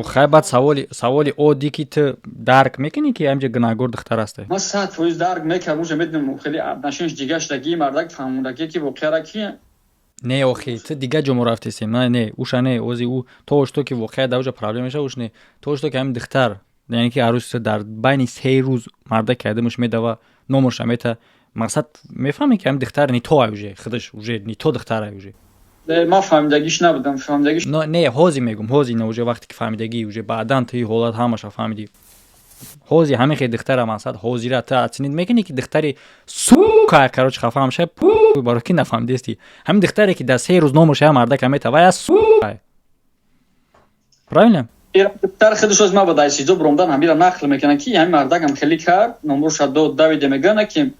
Хай, баъд саволи оддӣ, ки ту дарк мекунӣ, ки ҳамҷа гунаҳгор духтар ҳасте? Ма 100% дарк мекардам, уже медонам, хеле отношенияш дигар шудагӣ, мардак фаҳмондагӣ, ки воқеара ки. Не, охи, ту дигар ҷо мо рафтесем. Не, не, уша не, ози ӯ то что ки воқеа дар уҷа проблема мешава, уш не, то что ки ҳамин духтар, яъне ки арӯси, дар байни 3 рӯз марда кардамуш медава, номерша мета, мақсад, мефаҳме, ки ҳамин духтар не то ай, уже худаш уже не то духтар ай уже. Ман фаҳмидагиш набудам, фаҳмидагиш. Не, ҳози мегум, ҳози не, уже вақте ки фаҳмидагӣ, уже баъдан ту ҳолат ҳамаша фаҳмидӣ. Ҳози ҳамин хел духтара, мақсад, ҳозира ту оценить мекунӣ, ки духтари сука, короче, хафа ҳамша, баро ки нафаҳмидести, ҳамин духтаре, ки дар 3 рӯз номерша я мардака мета, вай сука, правильно? Духтар худаш оз ма ба дайсиҷо биромдан, ҳамира нақл мекунад, ки ҳамин мардакам хеле кард, номроша дод, давиде, мегӯяна, ки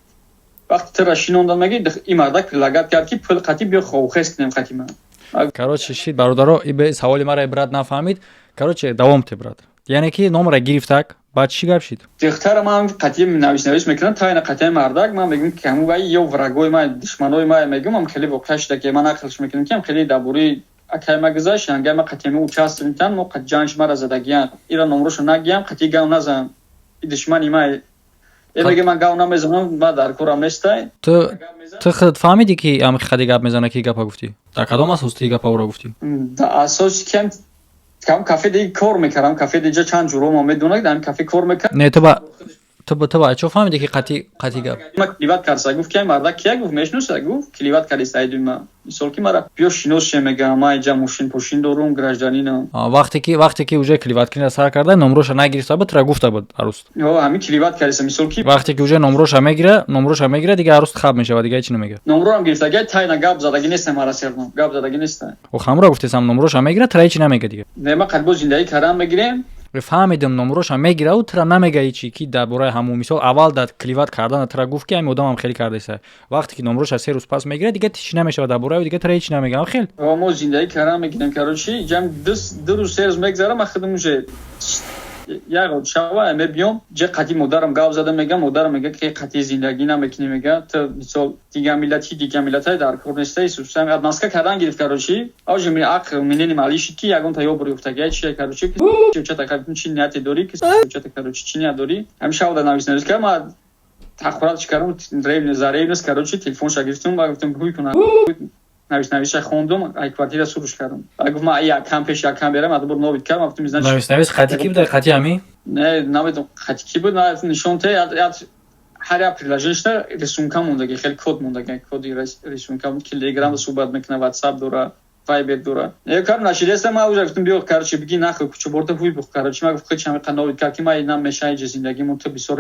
вақти тура шинондан, меги, ин мардак предлагать кард, ки пул қатӣ биё, ховхез кунем қатӣ ман. Короче, шид, бародаро, саволи мара брат нафаҳмид. Короче, давом те, брат. Яъне ки номера гирифтак, баъд чӣ гап шид? Духтара ман қатъи навис навис мекунам, тайна қатъи мардак, ман мегӯм, ки ҳамун вай ё врагои ман, душманои ман, мегӯм, ам хеле воқеа шуда, ки ман нақлш мекунам, ки ам хеле дар бораи акай ма гузашт, ангай ма қатъи ма участвовать, мо қат ҷанг мара задагиян, ира номрошо нагиям, қатъи гав назан, и душмани ман е, меге, ман гав намезанам, ма дар корам нестай. Ту худат фаҳмидӣ, ки ами хади гап мезана, ки гапа гуфтӣ? Дар кадом асос ти гапа ӯро гуфтӣ? Дар асоси ки кам кафе деги кор мекардам, кафе деҷа чанд ҷурома медонад, дар кафе кор мекард. Не, ту ба чо фаҳмидӣ, ки қатъи гап? Ма клевать карса, гуфт, ки мардак кия, гуфт, мешноса, гуфт, клевать кардиста айдуи ма, мисол, ки мара биё шинос ше, мега, ма иҷа мошин пошин дорум, гражданинам. Вақте ки уже клевать кунира сар карда, номроша нагирифта буд, тура гуфта буд арӯст? Ҳамин клевать кардиста, мисол, ки. Вақте ки уже номроша мегира, дига арӯст хаб мешавад, дига ҳечи намега. Номрорам гирифта, га тайна гап задаги неста, мара серно гап задаги неста. Ох, ҳамро гуфтесам, номроша мегира, тура ҳечи намега дига. Не, ма қад боз зиндагӣ кардан мегирем. Фаҳмидам, номроша мегираву тура намега ҳечи, ки дар бораи ҳамун, мисол, аввал дар клевать кардана тура гуфт, ки ҳамин одамам хеле кардеса. Вақте ки номроша 3 рӯз пас мегирад, дига тичи намешавад дар бораи, дига тура ҳечи намега, хел. Мо зиндагӣ кардан мегирем, короче, ҷам 2 рӯз, 3 рӯз мегзара, ма худам уже як шава мебиём, ҷа қатъи модарам гап зада, мегам, модарам мега, ки қатъи зиндагӣ намекунӣ, мега, ту, мисол, дигар миллати, дигар миллатҳои дар кор неста, исусам отмазка кардан гирифт. Короче, авҷи ми ақл минени мали шид, ки ягон та ёбр ёфтагия чия, короче, чата чӣ нияте дорӣ, ки чата, короче, чӣ ният дорӣ. Ҳамин шава навис навис кард, ма тахорат кардам, за ревность, короче, телефонша гирифтум ва гуфтам, ҳуй кунам, навис навиша хондум, ай квартира суруш кардам. Гуфт, ма якам пеш якам берам, адбор новид кардам, гуфтам, значит. Навис навис хати ки буд, хати ами? Не, намедонам хати ки буд, нишон те. Ҳар як приложение шда рисунка мондаги, хеле код мондаги, коди рисунка, Телеграм суҳбат мекуна, Ватсап дора, Вайбер дора. Кар нашидеста, ма уже гуфтам: биё, короче, биги нахи кучуборта ҳуй бух. Короче, ма гуфт, хечам қановид кар ки ма намеша иҷа зиндагимон, ту бисёр,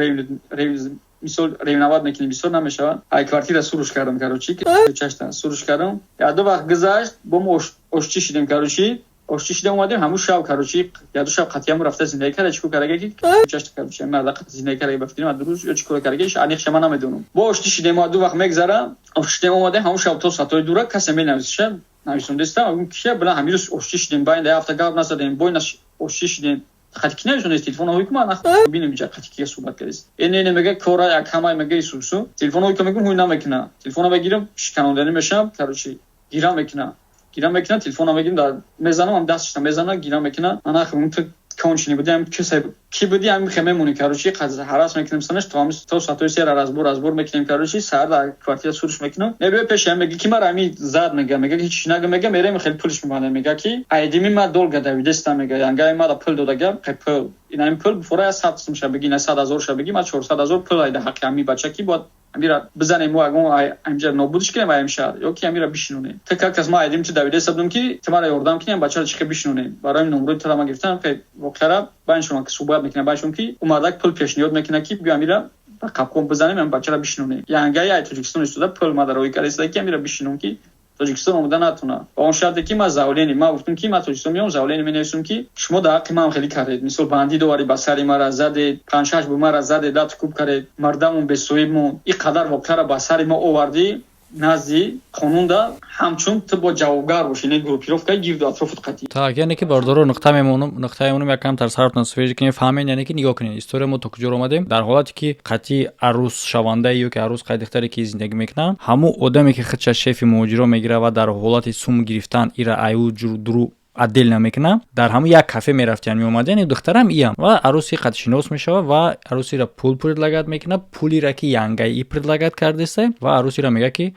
мисол, ревновать мекунӣ, бисёр намешавад. Ай квартира суруш кардам, короче, чашта суруш кардам. Яду вақт гузашт, бо мо оштӣ шидем, короче, оштӣ шидем, омадем. Ҳамун шаб, короче, яду шаб қатъияму рафта зиндагӣ карда, чӣ кор карда ки чашта, короче, марда қатъи зиндагӣ карда, ба фикри ман, рӯз ё чӣ кор карда, аниқша ман намедонам. Бо оштӣ шидем, ду вақт мегзара, оштӣ шидем, омадем. Ҳамун шаб то соатҳои дура касе менависиша, нависондеста, кия била ҳамин рӯз оштӣ шидем, байн да ҳафта гап назадем, бой оштӣ шидем, қати ки нависондест, телефон ҳои ку ман бинем, иҷа қати кия суҳбат кардест. Э, не, не, мега, кора як ҳамай, мега, исусу телефон ҳои ку мегум, ҳуй намекуна. Телефона мегирам, шиканонданӣ мешавам, короче, гира мекуна, гира мекуна. Телефона мегирам, дар мезанам, ам дасташта мезана, гира мекуна. Ман нахи ту конченый буди, ам кисе ки буди, ам хе мемонӣ. Короче, ҳарас мекунем санаш то соатҳои сера, разбор, разбор мекунем. Короче, саҳар дар квартира суруш мекунам, мебиё пеши ам, мега ки мара ами зад, мега, ҳеч нага, мега, мерем, хеле пулш мебандем, мега ки айдими ма долго давидеста, мега, янгаи мара пул додага, пул ина пул буфора 100 сум ша биги, на 100 000 ша биги, ма 400 000 пул айда ҳаққи ами бача ки бояд амира бизанем, мо ягон амҷа нобудш кунем аям шаҳр ё ки амира бишинонем. Та как кас ма айдим ту давидеста будам ки ту мара ёрдам кунем, бачаро чихе бишинонем. Барои номрои тура ма гирифтам, воқеара байншон ки суҳбат мекунам, байншон ки ӯ мардак пул пешниҳод мекунад ки биё амира ба қапқон бизанем, ам бачаро бишинонем. Янгаи ай Тоҷикистон истода пул ма дарои карда ки амира бишинон, ки Тоҷикистон омода натуна, ба он шарте ки ма заявление, ма гуфтам ки ма Тоҷикистон меом, заявление менависам ки шумо дар ҳаққи ман хеле кардед, мисол, бандит оварӣ, ба сари мара задед, панҷшаш бу мара задед, лату куб кардед, мардамон бесоҳибмон, ин қадар воқеаро ба сари мо овардӣ, назди қонунда ҳамчун ту бо ҷавобгар бошӣ, не группировка и гирду атрофут қатъӣ. Так, яъне ки, бардоро, нуқта мемонам, нуқта мемонам, якам тар саратон свежий кунем, фаҳмед. Яъне ки нигоҳ кунед, история мо то куҷоро омадем. Дар ҳолате ки қатъи арӯс шавандае ё ки арӯс қайд духтаре ки зиндагӣ мекунанд, ҳамун одаме ки худша шефи муҳоҷиро мегирад ва дар ҳолати сум гирифтан ира аю дуру отдел намекунам, дар ҳамун як кафе мерафтиян, меомадиян, духтарам иям ва арӯси қатъшинос мешавад ва арӯсира пул предлагать мекунад, пулира ки янгаи и предлагать кардеста, ва арӯсира мегӯяд ки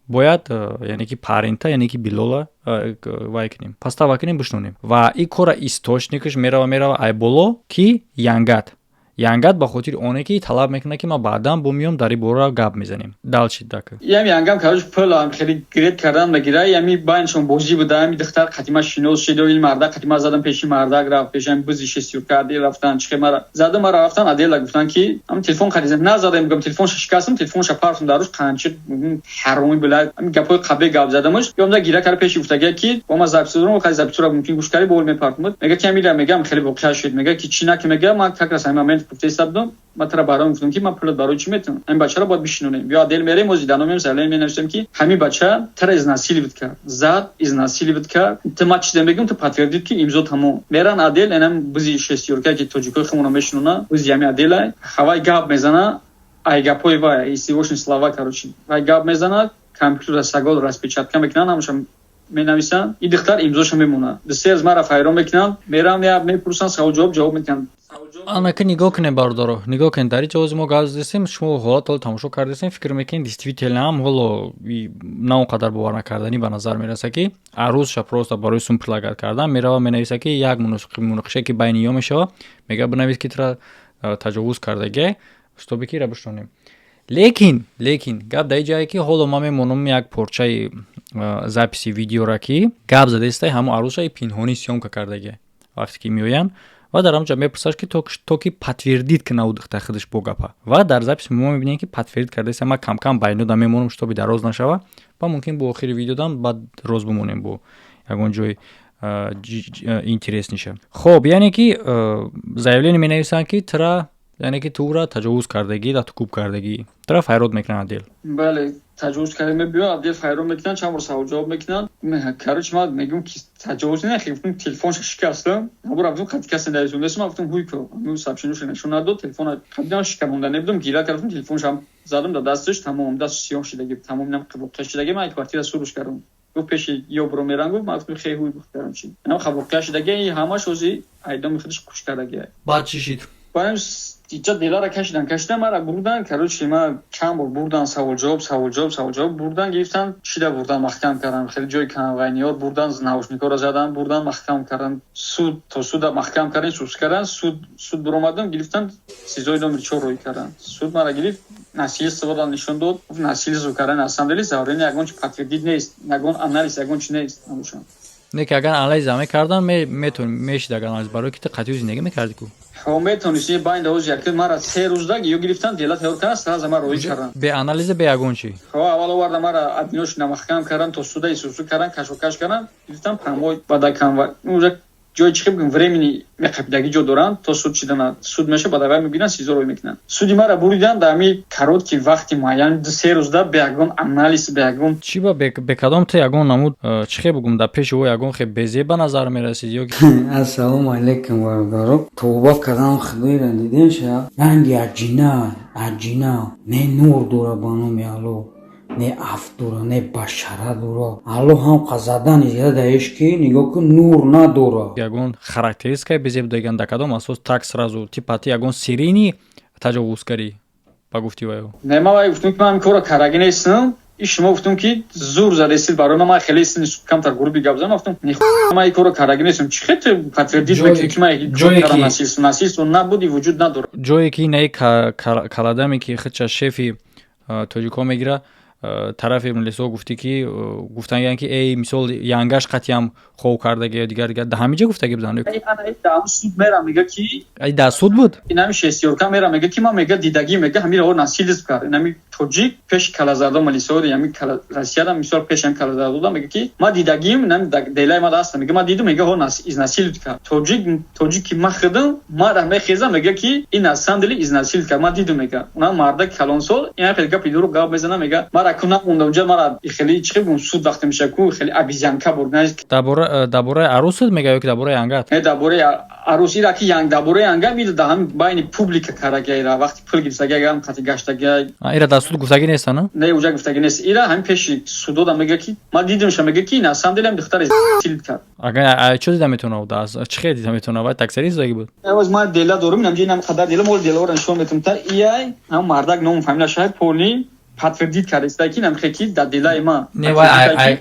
бояд яъне ки парень та, яъне ки Билола вай кунем, подстава кунем, бишнонем. Ва ин кора источник аш мерава ай боло ки янгат, янгат, ба хотири оне ки талаб мекунад ки ман баъдан бо миём, дар ин бора гап мезанем. Дальше дака. Ями янгам, короче, пул хеле гирет кардан мегира. Ями байншон бозӣ буда, ами духтар қатима шинос шид, ин мардак қатима задам, пеши мардак рафт, пеши бузи шестёрка адел рафтан, чихе мара задам, мара рафтан адела, гуфтан ки ам телефон харидам, назадам, гум телефонша шикастам, телефонша партум дар рӯз, қанчи ҳаромӣ била, ами гапҳои қабе гап задамаш. Ёмда гира кара, пеши гуфтага ки бо ма запись дорам, хари запись ро мумкин гӯш кари, бол мепартум. Мега ки амира, мегам, хеле воқеа шуд. Мега ки чӣ наки, мега, ман как раз ҳамин момент гуфта будам, ман тара барои гуфтам ки ман пулат барои чӣ метавонам, ҳамин бачаро бояд бишинонем, ё отдел мерем, мо зидано мем, заявление менависем ки ҳамин бача тара изнасиловать кард, зад, изнасиловать кард. Ту ма чизе мегӯм, ту подтвердить ки имзо, тамом. Меран отдел, энам бузи шестёрка ки тоҷикои хумона мешинона, бузи ҳами отдел ай ҳавай гап мезана, ай гапҳои вай, истивошни слова, короче, вай гап мезанад, компютера сагол распечатка мекунанд, ҳамаша менависанд, ин духтар имзоша мемонад. Ду-се рӯз мара файрон мекунанд, мерам, мепурсанд, савол ҷавоб, ҷавоб мекунанд. Анака нигоҳ кунед, бародаро, нигоҳ кунед, дар ин ҷо мо гап задестем, шумо ҳолат ҳоло тамошо кардестем, фикр мекунед, действительно ҳам ҳоло на он қадар бовар накарданӣ ба назар мерасад, ки арӯзша просто барои сум предлагать кардан мерава, менависа ки як муноқиша ки байни ё мешава, мега бинавис ки тура таҷовуз кардагия, чтобы ки ра бишнонем. Лекин гап дар ин ҷае ки ҳоло ман мемонам як порчаи запись и видеора, ки гап задестай ҳамон арӯзша пинҳонӣ съёмка кардагия, вақте ки меоянд ва дар ҳамҷа мепурсад ки то ки подтвердить кунад ӯ духтар худаш бо гапа. Ва дар запись мо мебинем, ки подтвердить кардааст. Ма камкам байнода мемонам, чтобы дароз нашава, ва мумкин бо охири видеодам баъд роз бимонем бо ягон ҷои интересный ша. Хоб, яъне ки заявление менависанд, ки тура, яъне ки тура таҷовуз кардагӣ, латукуб кардагӣ, тура файрод мекунанд отдел. Бале, таҷовуз карда, мебиён отдел, файрод мекунанд, чанд бор савол ҷавоб мекунанд. Короче, ман мегӯм ки таҷовуз не, гуфтам, телефонша шикастам, набур рафтам, қати касе дарисондасам, гуфтам ҳуй ко сообщение ша нишон надод, телефона қабидам, шикамонда набудам, гира кардам, телефоншам задам дар дасташ, тамом, даст сиёҳ шидаги, тамом, нам воқеа шидаги. Ман квартира суруш кардам, гуфт пеши ё буро мерам, гуфт, ман гуфтам хе ҳуй гуфтам чи нам воқеа шидаги, ҳамаш ози айдоми худаш куш кардаги. Баъд чӣ шид? Барем иҷа делара кашидан, кашидан, мара бурдан. Короче, ма чанд бор бурдан, савол ҷавоб, савол ҷавоб, савол ҷавоб, бурдан, гирифтан, шида бурдан, маҳкам кардан, хеле ҷои камвайниёр бурдан, наушник ҳоро задан, бурдан, маҳкам кардан, суд то суда маҳкам кардан, сус кардан, суд, суд буромадам, гирифтан, СИЗО и номери 4 рӯй кардан. Суд мара гирифт. Насильство нишон дод, насильство кардан. На самом деле заявление ягон чи подтвердить нест, ягон анализ, ягон чи нест набошад. Не ки агар анализ мекардан, метон мешид, агар анализ, барои ки ту қатъи зиндагӣ мекардӣ ку. Ҳо, метонисти. Байнда ҳоз якин мара 3 рӯзда ё гирифтан, дела тайёр кардан, сразу мара роӣ кардан. Бе анализа, бе ягон чи. Ҳо, аввал оварда, мара адинош намахкам кардан, то суда исусу кардан, кашокаш кардан, гирифтан прямой бадакам ва уже ҷои чӣ бигӯм, времени меқапидагӣ ҷо доранд то суд шидана. Суд меша, баъд аввал мебинанд, СИЗО рой мекунанд. Суди мара буридан дар ҳами короткий вақти муайян, 2-3 рӯзда, бе ягон анализ, бе ягон. Чӣ ба бе кадом ту ягон намуд, чӣ хе бугум, дар пеши ӯ ягон хе безеб ба назар мерасид ё? Ассалому алайкум, бародаро. Тавба кардам, худоира дидем ша, ранги аҷина аҷина, не нур дора, ба номи Алло, не аф дора, не башара дора. Алло ҳам қазадани задаеш, ки нигоҳ кун, нур надора. Ягон характеристикаи безеб даган, дар кадом асос так сразу типа ти ягон серийный таҷовузгарӣ ба гуфти ваё? Не, ман вай гуфтум, ки ман ҳамин корро кардаги нестам. И шумо гуфтум, ки зур задесид барои ман. Ман хеле камтар грубый гап задам, гуфтум, ман ин корро кардаги нестам. Чӣ хел ту подтвердить мекунӣ, ки ман кардам? Насильство набуд и вуҷуд надорад. Ҷое ки инаи каладаме, ки худша шефи тоҷикҳо мегира, тарафи милисо гуфтӣ, ки гуфтан, ки эй, мисол, янгаш қатъиам хов кардаги ё дигар дигар, да ҳамиҷа гуфтаги будан? Суд мера, мега, ки ай дар суд буд. Инами шестёрка мера, мега, ки ман, мега, дидагӣ, мега, ҳамира насилизм кард. Инами тоҷик пеши калазардо милисои ҳами Россияда, мисол, пеши ҳами калазардода мега, ки ман дидагим, инами делаи ма даста, мега, ман дидум, мега, ҳо изнасиловать кард тоҷик. Тоҷик ки ман хидам, мара мехезам, мега, ки ин на самом деле изнасиловать кард, ман дидум, мега. Уна марда калонсол ина хеле гапи дурӯғ гап мезана, мега, мара ку намонда унҷа, мара хеле чӣ бигӯм, суд вақте меша ку, хеле обезьянка бурд. Дар бораи арӯсат мега ё ки дар бораи янгат? Не, дар бораи арӯс. Ира ки янг, дар бораи янга мида, да ҳами байни публика карагия, ира вақти пул гирифтагия, ам қати гаштагия. Ира дар суд гуфтагӣ неста, на? Не, уҷа гуфтагӣ нест. Ира ҳами пеши судода мега, ки ман дидимша, мега, ки на самом деле ҳам духтари силит кард. Агар чо дида метавонад, чӣ хел дида метавонад? Вай таксари зидаги буд. Оз ман дела дорум, инамҷа инам қадар дела, мол деларо нишон метавонам. Та ияй ҳам мардак ному фамилия шаҳр полный подтвердить кардаиста, ки намхе ки дар делаи ман. Не, вай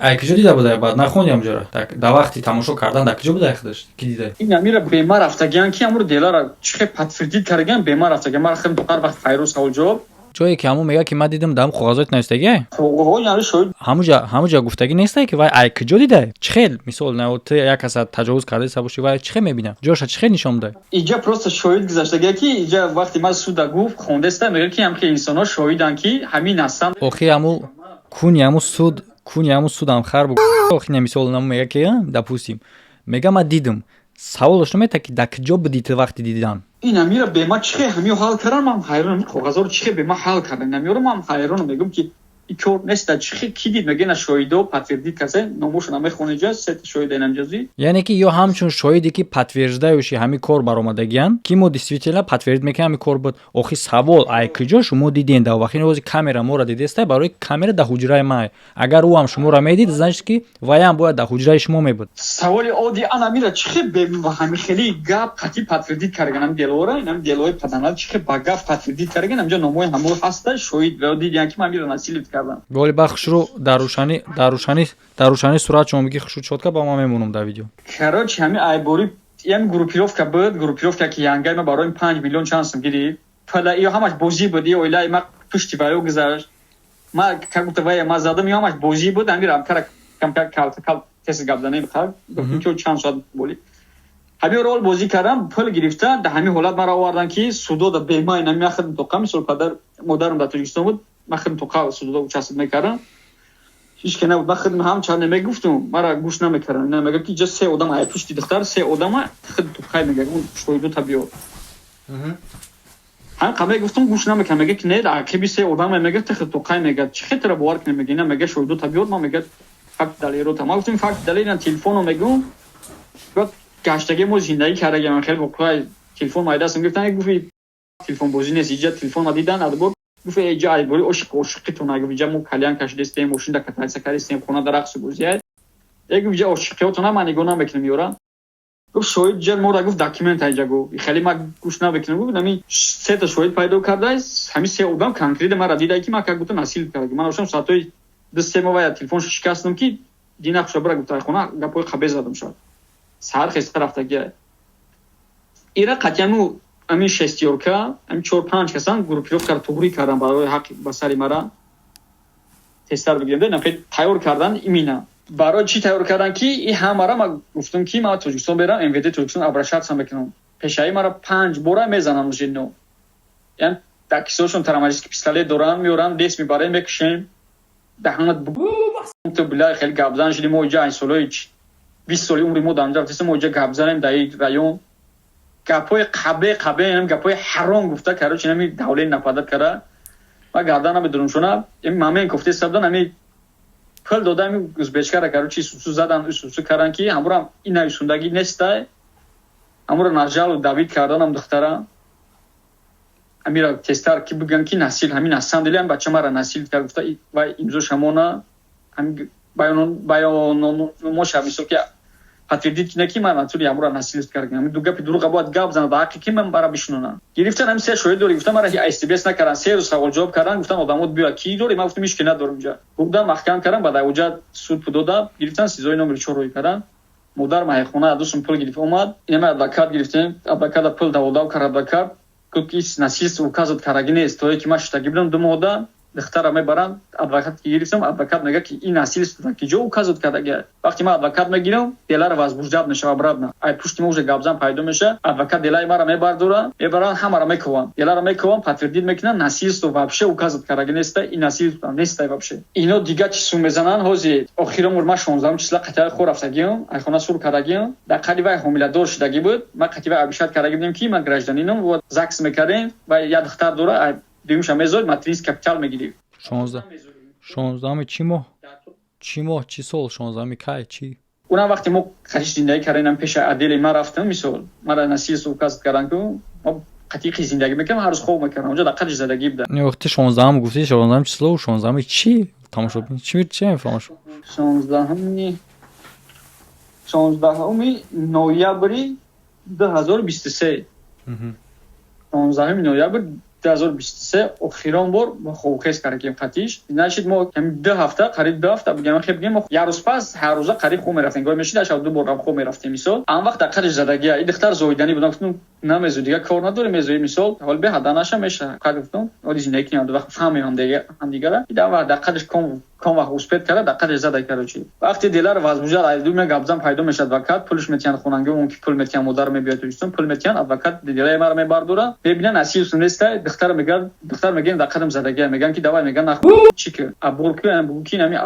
ай куҷо дида буда? Баъд нахондӣ ҳамҷора? Дар вақти тамошо кардан дар куҷо буда худаш, ки дида? Ин амира бема рафтагиан, ки амро делара чӣ хел подтвердить кардагиан, бема рафтагиан. Ман хел ҳар вақт хайру савол ҷавоб. Ҷое ки ҳамун мега, ки ман дидам, дар коғазоти навистагиай? Коғоҳо яъне шоҳид. Ҳамуҷа гуфтагӣ нестай, ки вай ай куҷо дидай? Чӣ хел, мисол, ту як каса таҷовуз кардаиста бошӣ, вай чӣ хел мебина? Ҷоша чӣ хел нишон медиҳад? Иҷа просто шоҳид гузаштагия, ки иҷа вақте ман суда гуфт, хондаста, мега, ки ҳамхел инсонҳо шоҳиданд, ки ҳамин ҳастанд. Охи ҳаму куни ҳаму суд, куни ҳаму судам хар бу. Охи, мисол, наму мега, ки, допустим, мега, ман дидам, саволаш намета, ки дар куҷо будӣ ту вақти дидан. Ин амира бема чӣ хел ҳамиё ҳал кардан, ман ҳайронам. Коғазҳоро чӣ хел бема ҳал кардан, намёрам, ман ҳайронам. Мегӯм, ки и кор неста, чӣ хел ки дид, мега, на шоҳидо подтвердить каса, номошо намехони, ҷа сета шоҳида инамҷази. Яъне ки ё ҳамчун шоҳиде, ки подтверждающий ҳамин кор баромадагиян, ки мо действительно подтвердить мекунем, ҳамин кор буд. Охи савол: ай куҷо шумо диден? Дар вақти ози камера моро дидестай, барои камера дар ҳуҷраи май. Агар ӯ ҳам шуморо медид, значит, ки вайам бояд дар ҳуҷраи шумо мебуд. Саволи оддӣ: анамира чӣ хел ҳамин хели гап қатъи подтвердить кардан ҳами делора, инами делои паданал чӣ хел ба гап подтвердить кардан? Ҳамҷа номои ҳамо ҳаста, шоҳид дидиян, ки ман мира насиловать кардам. Боли ба хушрӯ, дар рӯшанӣ сурат шумо меги, хушрӯ чётко ба ман мемонам дар видео. Короче, ҳами айбори ям группировка буд, группировка ки янгай ма барои 5 миллион чанд сум гирифт пала, ё ҳамаш бозӣ буд. И оилаи ма пушти ваё гузашт, ма как будто вая ма задам, ё ҳамаш бозӣ буд. Ҳами рамкара камкар кал тест гап занем, гуфтем, ки чанд соат боли ҳамин рол бозӣ кардам, пул гирифта. Дар ҳамин ҳолат маро овардан, ки судода бемай нами махадм тоқа. Мисол, падар модарам дар Тоҷикистон буд, ман худм тоқа судода участвовать мекардам, ҳеч ке набуд. Ман худм ҳам чанд мегуфтум, мара гӯш намекардам. Ина мега, ки ҷа се одам ай пушти духтар, се одама худ тоқай, мега, он шоҳидота биёр. Ҳам қа мегуфтум, гӯш намекардам. Мега, ки не, ақиби се одама, мега, ти худ тоқай, мега, чӣ хел бовар кунем? Мега, ина, мега, шоҳидота биёр. Ман, мега, факт далерота. Ман гуфтум, факт далер телефоно, мегум, гаштаги мо зиндагӣ кардагиам, хеле воқеа. Телефон майдастам гирифтан, гуфти, телефонбозӣ нест иҷа. Телефон ма дидан, адбор гуфт, иҷа айбори ошиқ ошиқитона, гуфт, иҷа мо кальян кашидастем, мошин да катайса кардастем, хона да рақсу бозия. Е, гуфт, иҷа ошиқиётона ман нигоҳ намекунам ёра. Гуфт, шоҳид ҷа мора, гуфт, документ иҷа, гуфт, хеле ма гӯш намекунам. Гуфт, ҳами сета шоҳид пайдо кардааст, ҳами се одам конкретно мара дида, ки ман как будто насил карда. Ман ошам соатҳои 2-3 ма вая телефоншо шикастам, ки дина хуша бира, гуфт, хона гапҳои қабе задам, шояд саҳар хеста рафтагия. Ира қатъиану Ҳамин шестёрка, ҳамин чор панҷ касан группировкаро туғрӣ кардан барои ҳаққи ба сари мара тезтар бигирем. Тайёр кардан имина. Барои чӣ тайёр кардан, ки и ҳамара ма гуфтам, ки ман Тоҷикистон берам, МВД Тоҷикистон обращаться мекунам. Пешаи мара панҷ бора мезанам жино. Яъне дар кисаҳошон травматический пистолет доранд, меоранд, дес мебарем, мекушем. Даҳанат ту била, хеле гапзан шудем мо иҷа. Солҳои 20 соли умри мо дар онҷа рафтем, мо иҷа гап занем дар ин район. Гапҳои қабе қабе, гапҳои ҳаром гуфта, короче, нами давлени нападать кара. Ма гардан намедонам шуна момент гуфте сабдан, ами пул дода, ами узбечкара, короче, сусу задан, сусу кардан, ки ҳамурам ина юсундагӣ нестай. Ҳамура нажалу давид карданам духтара амира тезтар, ки бигӯям, ки насил ҳамин на самом деле бача мара насил кард гуфта ва имзо шамона, ҳамин баённомоша, мисол, ки подтвердить кина, ки ман натури ҳамура насил кардам. Ҳамин ду гапи дурӯға бояд гап занад ба ҳаққи, ки ман бара бишунонам. Гирифтан ҳамин се шоҳид дорӣ гуфтан, мара СТБС накардан, 3 рӯз савол ҷавоб кардан. Гуфтан, одамот биё, ки дорӣ? Ман гуфтам, ҳеч ки надорам. Инҷа бурдан, маҳкам кардан, баъд уҷа суд дода гирифтан, СИЗОи номери 4 рӯй кардан. Модар маҳайхона дусум пул гирифт, омад. Инама адвокат гирифтем, адвоката пул даводав кард. Адвокат гуфт, ки насильство указывать кардаги нест, то ки ман шиштагӣ будам 2 моҳда. Духтара мебаранд, адвокат гирифтам. Адвокат мегӯяд, ки ин насильство ки ҷо указывать кардаги. Вақте ман адвокат мегирам, делара возбуждать мешава обратно, ай пушти мо уже гапзан пайдо меша. Адвокат делаи мара мебардора, мебаранд, ҳамара мекованд, делара мекованд, подтвердить мекунанд, насильство вообще указывать кардаги неста, ин насильство неста вообще. Ино дига чӣ сум мезананд. Ҳози охирон бор ман 16-ум числа қатиаи хор рафтагиам, айхона сур кардагиам. Дар қади вай ҳомиладор шудагӣ буд. Ман қатъи вай обещать кардаги будем, ки ман гражданином ва ЗАГС мекардем ва як духтар дора, дуюмша мезод, материнский капитал мегирифт. 16-уми чӣ моҳ, чӣ моҳ, чӣ сол, 16-уми кай, чӣ? Унам вақте мо қатиш зиндагӣ кардем, пеша отдели ман рафтам, мисол, мара насильство указать кардан, ку мо қатиқи зиндагӣ мекардам, ҳар рӯз хоб мекардам онҷо, дар қадиш задагӣ буда. Не, вақти 16-ум гуфтӣ, 16-уми число, 16-уми чӣ? Тамошобин чӣ мефаҳмаш? 16-уми ноябри 2023, 16-уми ноябр 2023 охирон бор мо хобхез кардем қатиш. Значит, мо 2 ҳафта, қариб 2 ҳафта бигем, хеб бигем, як рӯз пас ҳар рӯза қариб хоб мерафтем. Гоҳ мешид, шаб ду бор хоб мерафтем. Мисол, ан вақт дар қадиш задагия и духтар зоиданӣ будам. Гуфтам, намезои, дига кор надорем, мезои. Мисол, ҳол беҳада наша меша. Қад гуфтам, оли зиндагӣ кунем, вақт фаҳмем ҳамдигара. Дар вақт дар қадиш ком вақт успеть карда, дар қадиш зада. Короче, вақте делара возбуждать, айду гапзан пайдо мешад, адвокат пулш метиҳанд, хонанги он ки пул метиҳанд, модар мебиёд Тоҷикистон, пул метиҳанд, адвокат делаи мара мебардора, мебинанд, насильство неста. Духтара мегӯяд, духтар мегӯяд, дар қадам задагия. Мегӯянд, ки давай, мегӯянд, наху чӣ ки абор ку, бугӯ, ки нами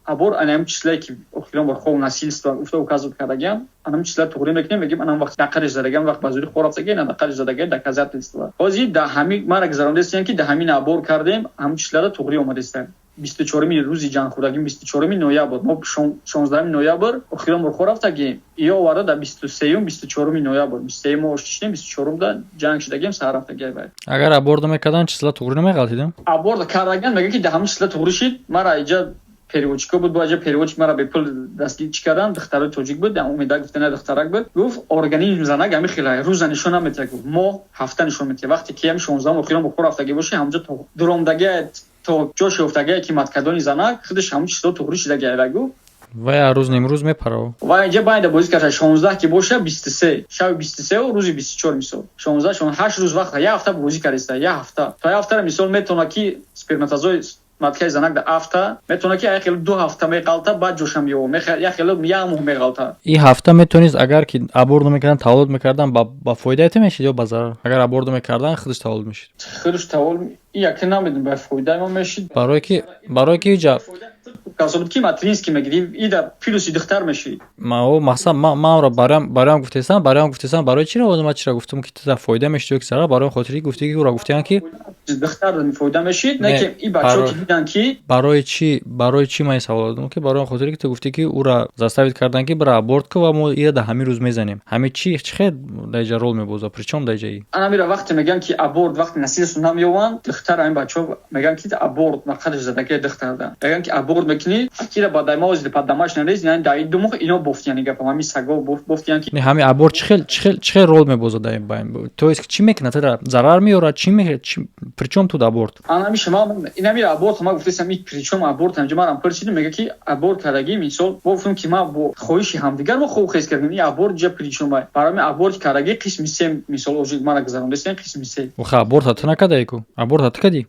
абор анам числае, ки охирон бор хоб насильство гуфта указывать кардагиам, анам числа туғрӣ мекунем, мегӯем, анам вақт дар қадиш задагиам, вақт ба зури хор рафтагия, на дар қадиш задагия доказательство. Ҳозир да ҳами мара гузарондастиян, ки да ҳамин абор кардем, ҳамин числара туғрӣ омадастанд. 24-уми рӯзи ҷангхӯрдагӣ, 24-уми ноябр. Мо 16-уми ноябр охирон бор хор рафтагем, ё оварда дар 23-юм, 24-уми ноябр. 23-юм мо оштишдем, 24-умда ҷанг шудагем, сар рафтагиай вай. Агар аборда мекардан, числа туғрӣ намеғалтидам? Аборда кардаган, мегӯяд, ки да ҳамин числа туғрӣ шид. Мара иҷа переводчико буд, баҷа переводчик мара бепул дастгир чӣ кардан. Духтарои тоҷик буд, умеда гуфтана, духтарак буд. Гуфт, организм занак ҳами хела рӯза нишон наметиҳад, гуфт, моҳ, ҳафта нишон метиҳад. Вақте ки ҳами 16-ум охирон бо хор рафтагӣ бошӣ, ҳамҷо то дуромдагия, то ҷош ёфтагие, ки маткадони занак худаш ҳамун число туғрӣ шидагия ва гуфт. Вай ҳар рӯз нимрӯз мепара. Ва инҷа байда бозӣ карда, 16 ки боша, 23, шаби 23 рӯзи 24, мисол, 16, 8 рӯз вақт, як ҳафта бозӣ кардаиста, як ҳафта то як ҳафтара. Мисол, метавона, ки сперматозоид маткаи занак да афта, метавона, ки як хело 2 ҳафта меғалта, баъд ҷошам ёво, як хело як моҳ меғалта. И ҳафта метавонист, агар ки аборт мекардан, таваллуд мекардан, ба фоидаи мешид ё ба зарар? Агар аборт мекардан, худаш таваллуд мешид? Худаш таваллуд яке намедонам, ба фоидаи мо мешид. Барое ки иҷа Казо буд, ки материнский мегири, ида плюси духтар мешид. Ма мақсад, манро бароям гуфтесам, барои чиро ма чира гуфтам, ки ту фоида мешид ё ки зарар? Барои хотири гуфтӣ, ки ӯро гуфтиян, ки Духтар фоида мешид, не ки и бачаҳо ки дидан, ки Барои чӣ ман ин савол додам, ки барои хотире, ки ту гуфтӣ, ки ӯра заставить кардан, ки бира аборт ку ва мо ира да ҳамин рӯз мезанем. Ҳамин чӣ хел дар иҷа рол мебозад? Причём дар иҷаи? Анамира вақте мегӯянд, ки аборт, вақте насилство намеёванд, духтар, ҳамин бачаҳо мегӯянд, ки аборт мақадаш задагия духтарда. Мегӯянд, ки аборт мекунӣ, акира ба даймози под домашний арест, яъне дар 2 моҳ ино бофтиян гапам, ҳамин саго бофтиян, ки Не, ҳамин аборт чӣ хел рол мебозад дар ин байн? То есть чӣ мекунад? Зарар меорад? Чӣ? Причём тут аборт? Анами шума инами аборт ма гуфтесам, и причём аборт? Анҷа марам пурсидим, мега ки аборт кардаги. Мисол, мо гуфтем, ки ма бо хоҳиши ҳамдигар мо хоб хез кардем, и аборт ҷа причём? Ай барои аборт кардаги қисми се, мисол, ожи мара гузарондесем қисми се. Оха, аборта ту накардаи ку, аборта ту кардӣ.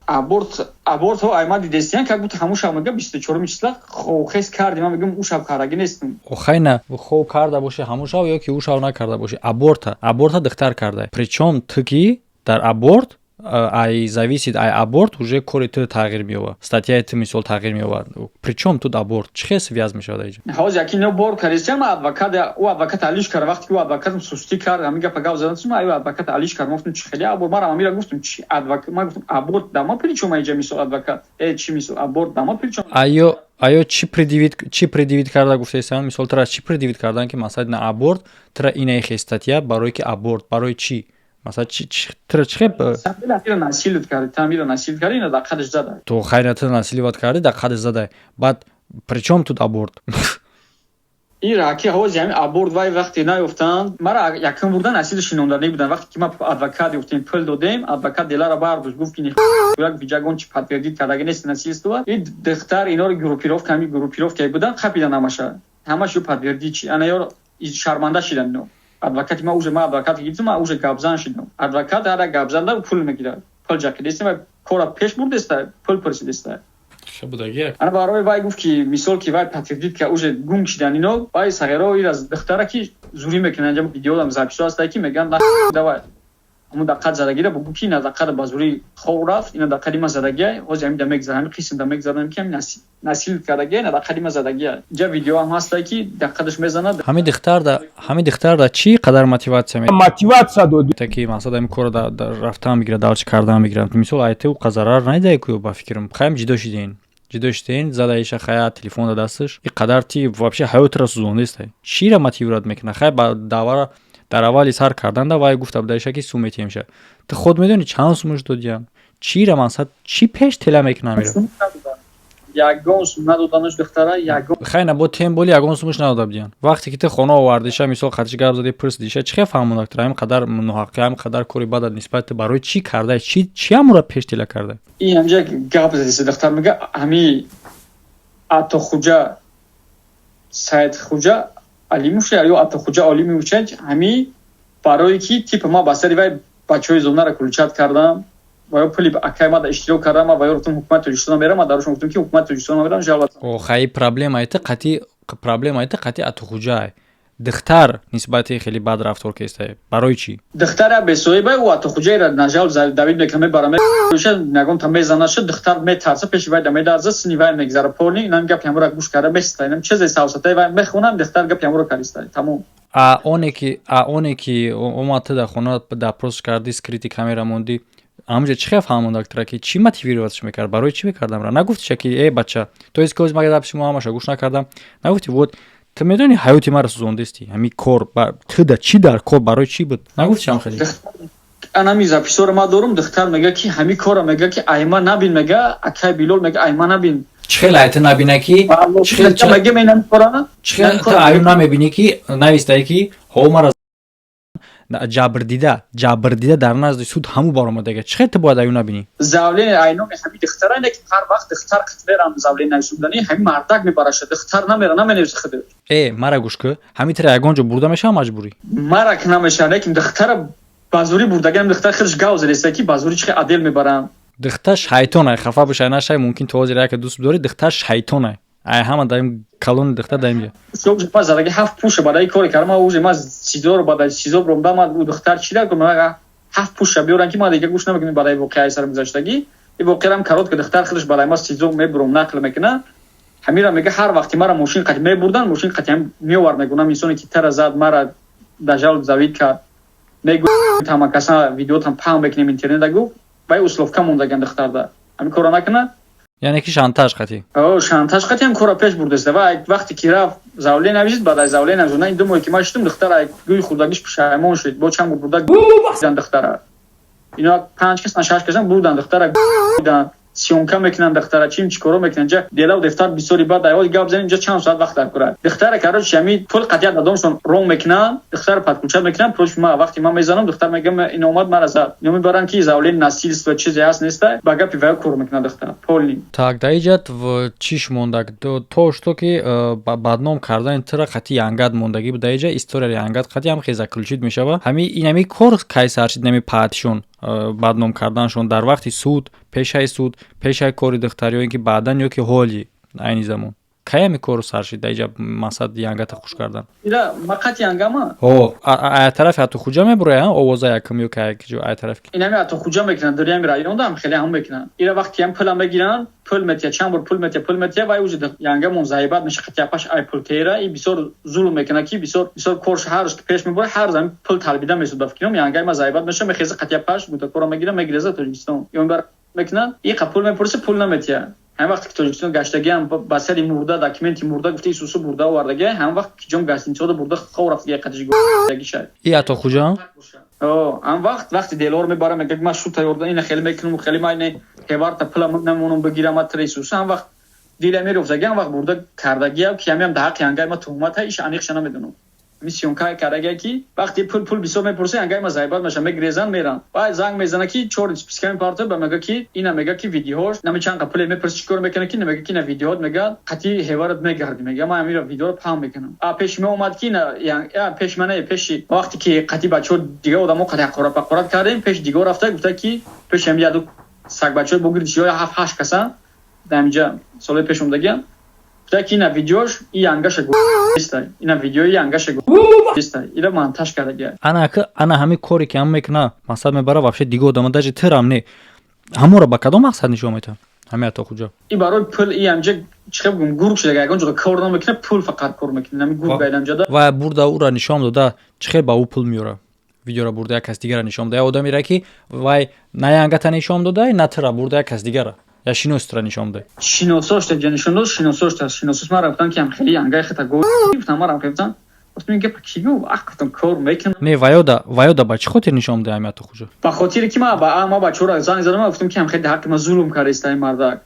Абортҳо ай ма дидестиян, как будто ҳамун шаб, мега, 24-уми числа хобхез кардем. Ман мегӯям, ӯ шаб кардаги нестам. Охай, на хоб карда бошӣ ҳамун шаб ё ки ӯ шаб накарда бошӣ, аборта духтар карда. Причём ту ки дар аборт? Ай зависит, ай аборт уже кори ту тағйир меёбад, статьяи ту, мисол, тағйир меёбад. Причём тут аборт? Чӣ хел связь мешавад аиҷа? Ҳозир яки ино бор кардистиям, ма адвокат, ӯ адвокат алиш кард. Вақте ки ӯ адвокатам сустӣ кард, ҳамин гапа гап задан, ма ӯ адвокат алиш кард. Ма гуфтам, чӣ хеле аборт? Марам ҳамира гуфтам, чи адвокат? Ма гуфтам, аборт да ма причём аиҷа? Мисол, адвокат чӣ, мисол, аборт да ма причём? Аё чӣ предъявить карда гуфтаистанд? Мисол, тра чӣ предъявить кардан, ки масалан на аборт, тра инаихе статья, барое ки аборт, барои чӣ, масалан, тра чӣ хел? Насиловать кард, тамира насиловать кард, ина дар қадаш зада. То хайра, ту насиловать кардӣ, дар қадаш зада, баъд причём тут аборт? Ира ки ҳози ҳами аборт вай вақте наёфтанд, мара якум бурда насил шинонданӣ будан. Вақте ки ма адвокат ёфтем, пул додем, адвокат делара бардошт, гуфт, ки як виҷагон чи подтвердить кардаги нест насильство. И духтар иноро группировка, ҳами группировка будан, қапидан ҳамаша, ҳамаш ё подтвердить чи ана ёро шарманда шидан ино. Адвокати ма уже, ма адвокат гирифтам, ма уже гапзан шидам. Адвокат ҳар як гапзанда пул мегирад, пул ҷақидеста ва кора пеш бурдеста, пул пурсидеста. Ана барои вай гуфт, ки мисол, ки вай подтвердить ка, уже гум шидан ино. Вай сағиро ир аз духтара ки зурӣ мекунанд, инҷа видеодам записо ҳаста, ки мегӯянд, давай ҳамун даққат задагира бугӯ, ки ина даққата ба зурӣ хоб рафт, ина даққати ма задагия. Ҳозир ҳамин да мегзарам, ҳамин қисм да мегзарам, ки ҳамин насил кардагия, ина даққати ма задагия. Инҷа видео ҳам ҳаста, ки даққаташ мезанад. Ҳамин духтарда чӣ қадар мотивация Мотивация дод. Ки мақсад ҳамин корро рафтан мегирад, далчи кардан мегирад. Мисол, айте ӯ қа зарар надидай ку, ба фикрам. Хайм, ҷудо шиден, задаиша, хая, телефон да дасташ, и қадар ти вообще ҳаётро сӯзондестай. Чира мотивировать мекунад? Хай, ба давара дар аввали сар кардан да вай гуфта будаиша, ки сум метиҳемша. Ту худ медонӣ, чанд сумаш додиям? Чира, мақсад, чӣ пеш тела мекунам ира? Ягон сум надоданаш духтара, ягон. Хай, на бо тем боли ягон сумаш надода будиян. Вақте ки ту хона овардиша, мисол, қатиш гап зади, пурсидиша, чӣ хел фаҳмонак тра ҳамин қадар ноҳаққӣ, ҳамин қадар кори бадат нисбат ту барои чӣ карда, чӣ ҳамура пеш тела карда? Ин ҳамҷа гап задиса, духтар мега, ҳами Атохуҷа Саидхуҷа Алимовша ё Атохуҷа Олимовича, ҳами барое ки типа ма ба сари вай бачаҳои зонара кулчат кардам ва ё пули акай ма да иштирок кардам, ва ё гуфтам, ҳукумати Тоҷикистон мерам. Ма дарошон гуфтам, ки ҳукумати Тоҷикистон мерам жалоба. Охай, проблема ити қати Атохуҷа. Духтар нисбати хеле бад рафтор кестай, барои чӣ? Духтара бесоҳиба, ӯ Атохуҷаира нажал давид мекунад, мебара, ягон та мезанаша. Духтар метарса, пеши вай да медарза, сини вай мегзара порни. Инам гапи ҳамура гӯш карда места, инам чизе савсатаи вай мехонам, духтар гапи ҳамура кардиста, тамом. А оне ки омад, ту дар хона допрос кардӣ, скрытый камера мондӣ, ҳамунҷа чӣ хел фаҳмондак тра, ки чӣ мотивироватьш мекард, барои чӣ мекардамра? Нагуфтиша, ки э бача, то есть ки ма гапи шумо ҳамаша гӯш накардам, нагуфти, вот ту медонӣ, ҳаёти маро сӯзондисти, ҳамин кор ту да чӣ дар кор, барои чӣ буд? Нагуфтишам хеле? Анами записоро ма дорум. Духтар мега, ки ҳамин кора, мега, ки айма набин, мега, акай Билол, мега, айма набин. Чӣ хел айта набина, ки чӣ хел ту аю намебинӣ, ки навистае, ки ҳо мара ҷабрдида дар назди суд ҳаму баромадага? Чӣ хел ту бояд аю набинӣ? Заявление айноми ҳами духтара ине, ки ҳар вақт духтар қитмерам заявление нависудани, ҳами мардак мебараша, духтар намера, наменависа худ. Э, мара гӯш кӯ, ҳами тира ягон ҷо бурда мешава маҷбурӣ? Мара ки намешава, лекин духтара ба зурӣ бурдагам. Духтар худаш гав задеста, ки ба зурӣ чӣ хел отдел мебарам. Духтар шайтонай, хафа бошай нашай, мумкин то ҳозир яке дӯст дорӣ, духтар шайтонай, ай ҳама даим калони духтар даим. Ма задаги ҳафт пуша бадаи коре кардам. Ма уже ма СИЗОро, бадаи СИЗО бромда, ма духтар чӣ дар кунам, ҳафт пуша биёран, ки ма дига гӯш намекунем. Бадаи воқеаи сарам гузаштагӣ, и воқеарам коротко, духтар худаш бадаи ма СИЗО мебуром, нақл мекуна. Ҳамира мега, ҳар вақти мара мошин қати мебурдан, мошин қати ҳам меовард, мегунам, инсоне ки тара зад, мара дажал завид кард, мегӯ, ҳама каса видеотам паҳн мекунем интернета, гуфт. Вай условка мондаган духтарда, ҳамин корро накунад. Яъне ки шантаж қатӣ? Шантаж қатӣ ҳам кора пеш бурдаста. Ва вақте ки рафт, заявление нависид, баъд аз заявление нависид, ин 2 моҳе ки ман шудам, духтара гӯи хурдагиш пушаймон шуд. Бо чанд бурда духтара, ино панҷ кас на шаш касан бурдан духтара дан. Съёмка мекунанд духтара, чим чӣ коро мекунанд. Ҷа делау дефтар бисёри, баъд айҳои гап занем, ҷа чанд соат вақт дар кора. Духтара, короче, ҳами пул қатъият дадомшон рон мекунанд, духтара подключать мекунанд против ма. Вақти ман мезанам, духтар мегӯям, ин омад, мара зад. Ино мебаранд, ки заявление насильство чизе ҳаст, неста, ба гапи ваё кор мекунад духтара полный. Так, дар иҷат чиш мондак, то что ки бадном кардани тура қати янгат мондагӣ буд, дар иҷа историяи янгат қати ҳам хел заключить мешава. Ҳами инами кор кай сар шид, инами паатишон, бадном карданашон дар вақти суд, пешаи суд, пешаи кори духтар, ё ин ки баъдан, ё ки ҳоли айни замон, кай ҳами кору сар шид, дар иҷа мақсад янгата хуш кардан? Ира мақати янгама. Ҳо, ая тарафи Атухуҷа мебуроя овоза якм, ё ки ая тараф? Инами Атухуҷа мекунанд, дар ҳами районда ҳам хеле ҳам мекунанд. Ира вақти ҳам пулам мегиранд, пул метия, чанд бор пул метия, пул метия, вай уже янгамон заебать меша қатияпаш ай пул тера. И бисёр зулм мекунад, ки бисёр бисёр корш ҳар ки пеш мебура, ҳар зами пул талбида месуд. Ба фикрам, янгай ма заебать меша, мехеза, қатияпаш гутакора мегира, мегиреза Тоҷикистон. Ё мебар мекунанд, иқа пул мепурса, пул наметия. Ҳамин вақте ки Тоҷикистон гаштагиам, ба сари мурда документи мурда гуфта Исусу бурда овардагия, ҳамин вақт ки ҷом гостиницаода бурда хов рафтагия қатишгишай. И Атохуҷа? Ҳам вақт вақти делор мебара, мега, ман шу тайёрда ина хеле мекунам, хеле ма ина ҳеварта пула намонам бигирам, ма Исусу. Ҳам вақт дила мерёфтагия, ҳам вақт бурда кардагия, ки ҳамиам дар ҳаққи ангай ма туҳмат иш аниқша намедонам. Ҳами съёмка кардагия, ки вақти пул бисёр мепурса, ангай ма заебать меша, мегрезан, меран. Баъд занг мезана, ки чор списка мепарта ба, мега, ки ина, мега, ки видеош нами чанд пуле мепурса, чӣ кор мекунад, ки мега, ки ина видеоот, мега, қатъи ҳеварат мегардӣ, мега, ман ҳамира видеоро паҳн мекунам. А пеши ма омад, ки ина пеши мана, пеши вақте ки қатъи бачаҳо, дига одамо қатъи ҳақорат пақорат кардем, пеши дигар рафта гуфта, ки пеши ҳами яду сагбачаҳои бугирди ё ҳафт ҳашт каса дар ҳаминҷа солҳои пеш омдагиам, гуфта, ки ина видеош и янгаша ина видеои янгаша ира монтаж кардагия. Ана ана ҳамин коре ки ҳам мекуна, мақсад мебара вообще дига одама, даже тирам не, ҳамонро ба кадом мақсад нишон метавад ҳамин Атохуҷа? И барои пул. И ҳамҷа чӣ бигӯм, гург шуда, ягон ҷо кор намекунад, пул фақат кор мекунад, ҳамин гург ҳамҷада. Ва бурда ӯра нишон дода, чӣ хел ба ӯ пул меёра? Видеоро бурда як кас дигара нишон дода, як одамеро, ки вай на янгата нишон дода, на тира, бурда як кас дигара, я шиностра нишон дай. Шиносошта ҷа нишон дод, шиносошта, шиносош мара гуфтан, ки ҳам хеле янгаи хата го гуфтан, мара гуфтан. Гуфтам, ин гапа ки гуфт? Ах, гуфтам, кор мекунам. Не, ваёда ба чӣ хотир нишон дай ҳами Атохуҷа? Ба хотире ки ма ба ма бачаҳоро занг задам, гуфтам, ки ҳам хеле ҳаққи ма зулм кардаиста ин мардак.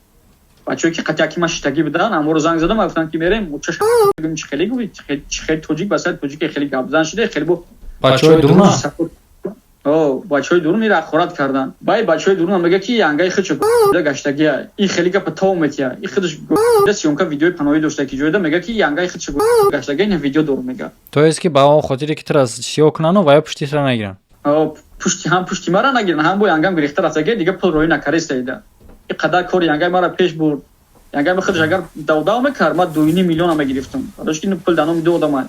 Бачаҳое ки қатъияки ма шиштагӣ будан, ҳаморо занг задам, гуфтам, ки мерем чаш, чӣ хеле гуфт, чӣ хеле тоҷик ба сари тоҷик хеле гапзан шуда, хеле бо бачаҳои дуруна. Бачаҳои дурун ира ҳақорат карданд. Баъд бачаҳои дурун мега, ки янгаи худшо гаштагия, и хеле гапа тов метия, и худаш съёмка видеои паноҳӣ дошта, ки ҷоида мега, ки янгаи худшо гаштагия, ина видео дору, мега. То есть ки ба он хотире ки тура сиёҳ кунану ва ё пушти тура нагиранд? Пушти ҳам пушти мара нагиранд, ҳам бо янгам гирифта рафтагия, дига пул роӣ накареста. И қадар кори янгай мара пеш бурд. Янгай ма худаш агар давдав мекард, ма 2,5 миллиона мегирифтам, барои ки пул дар номи ду одама.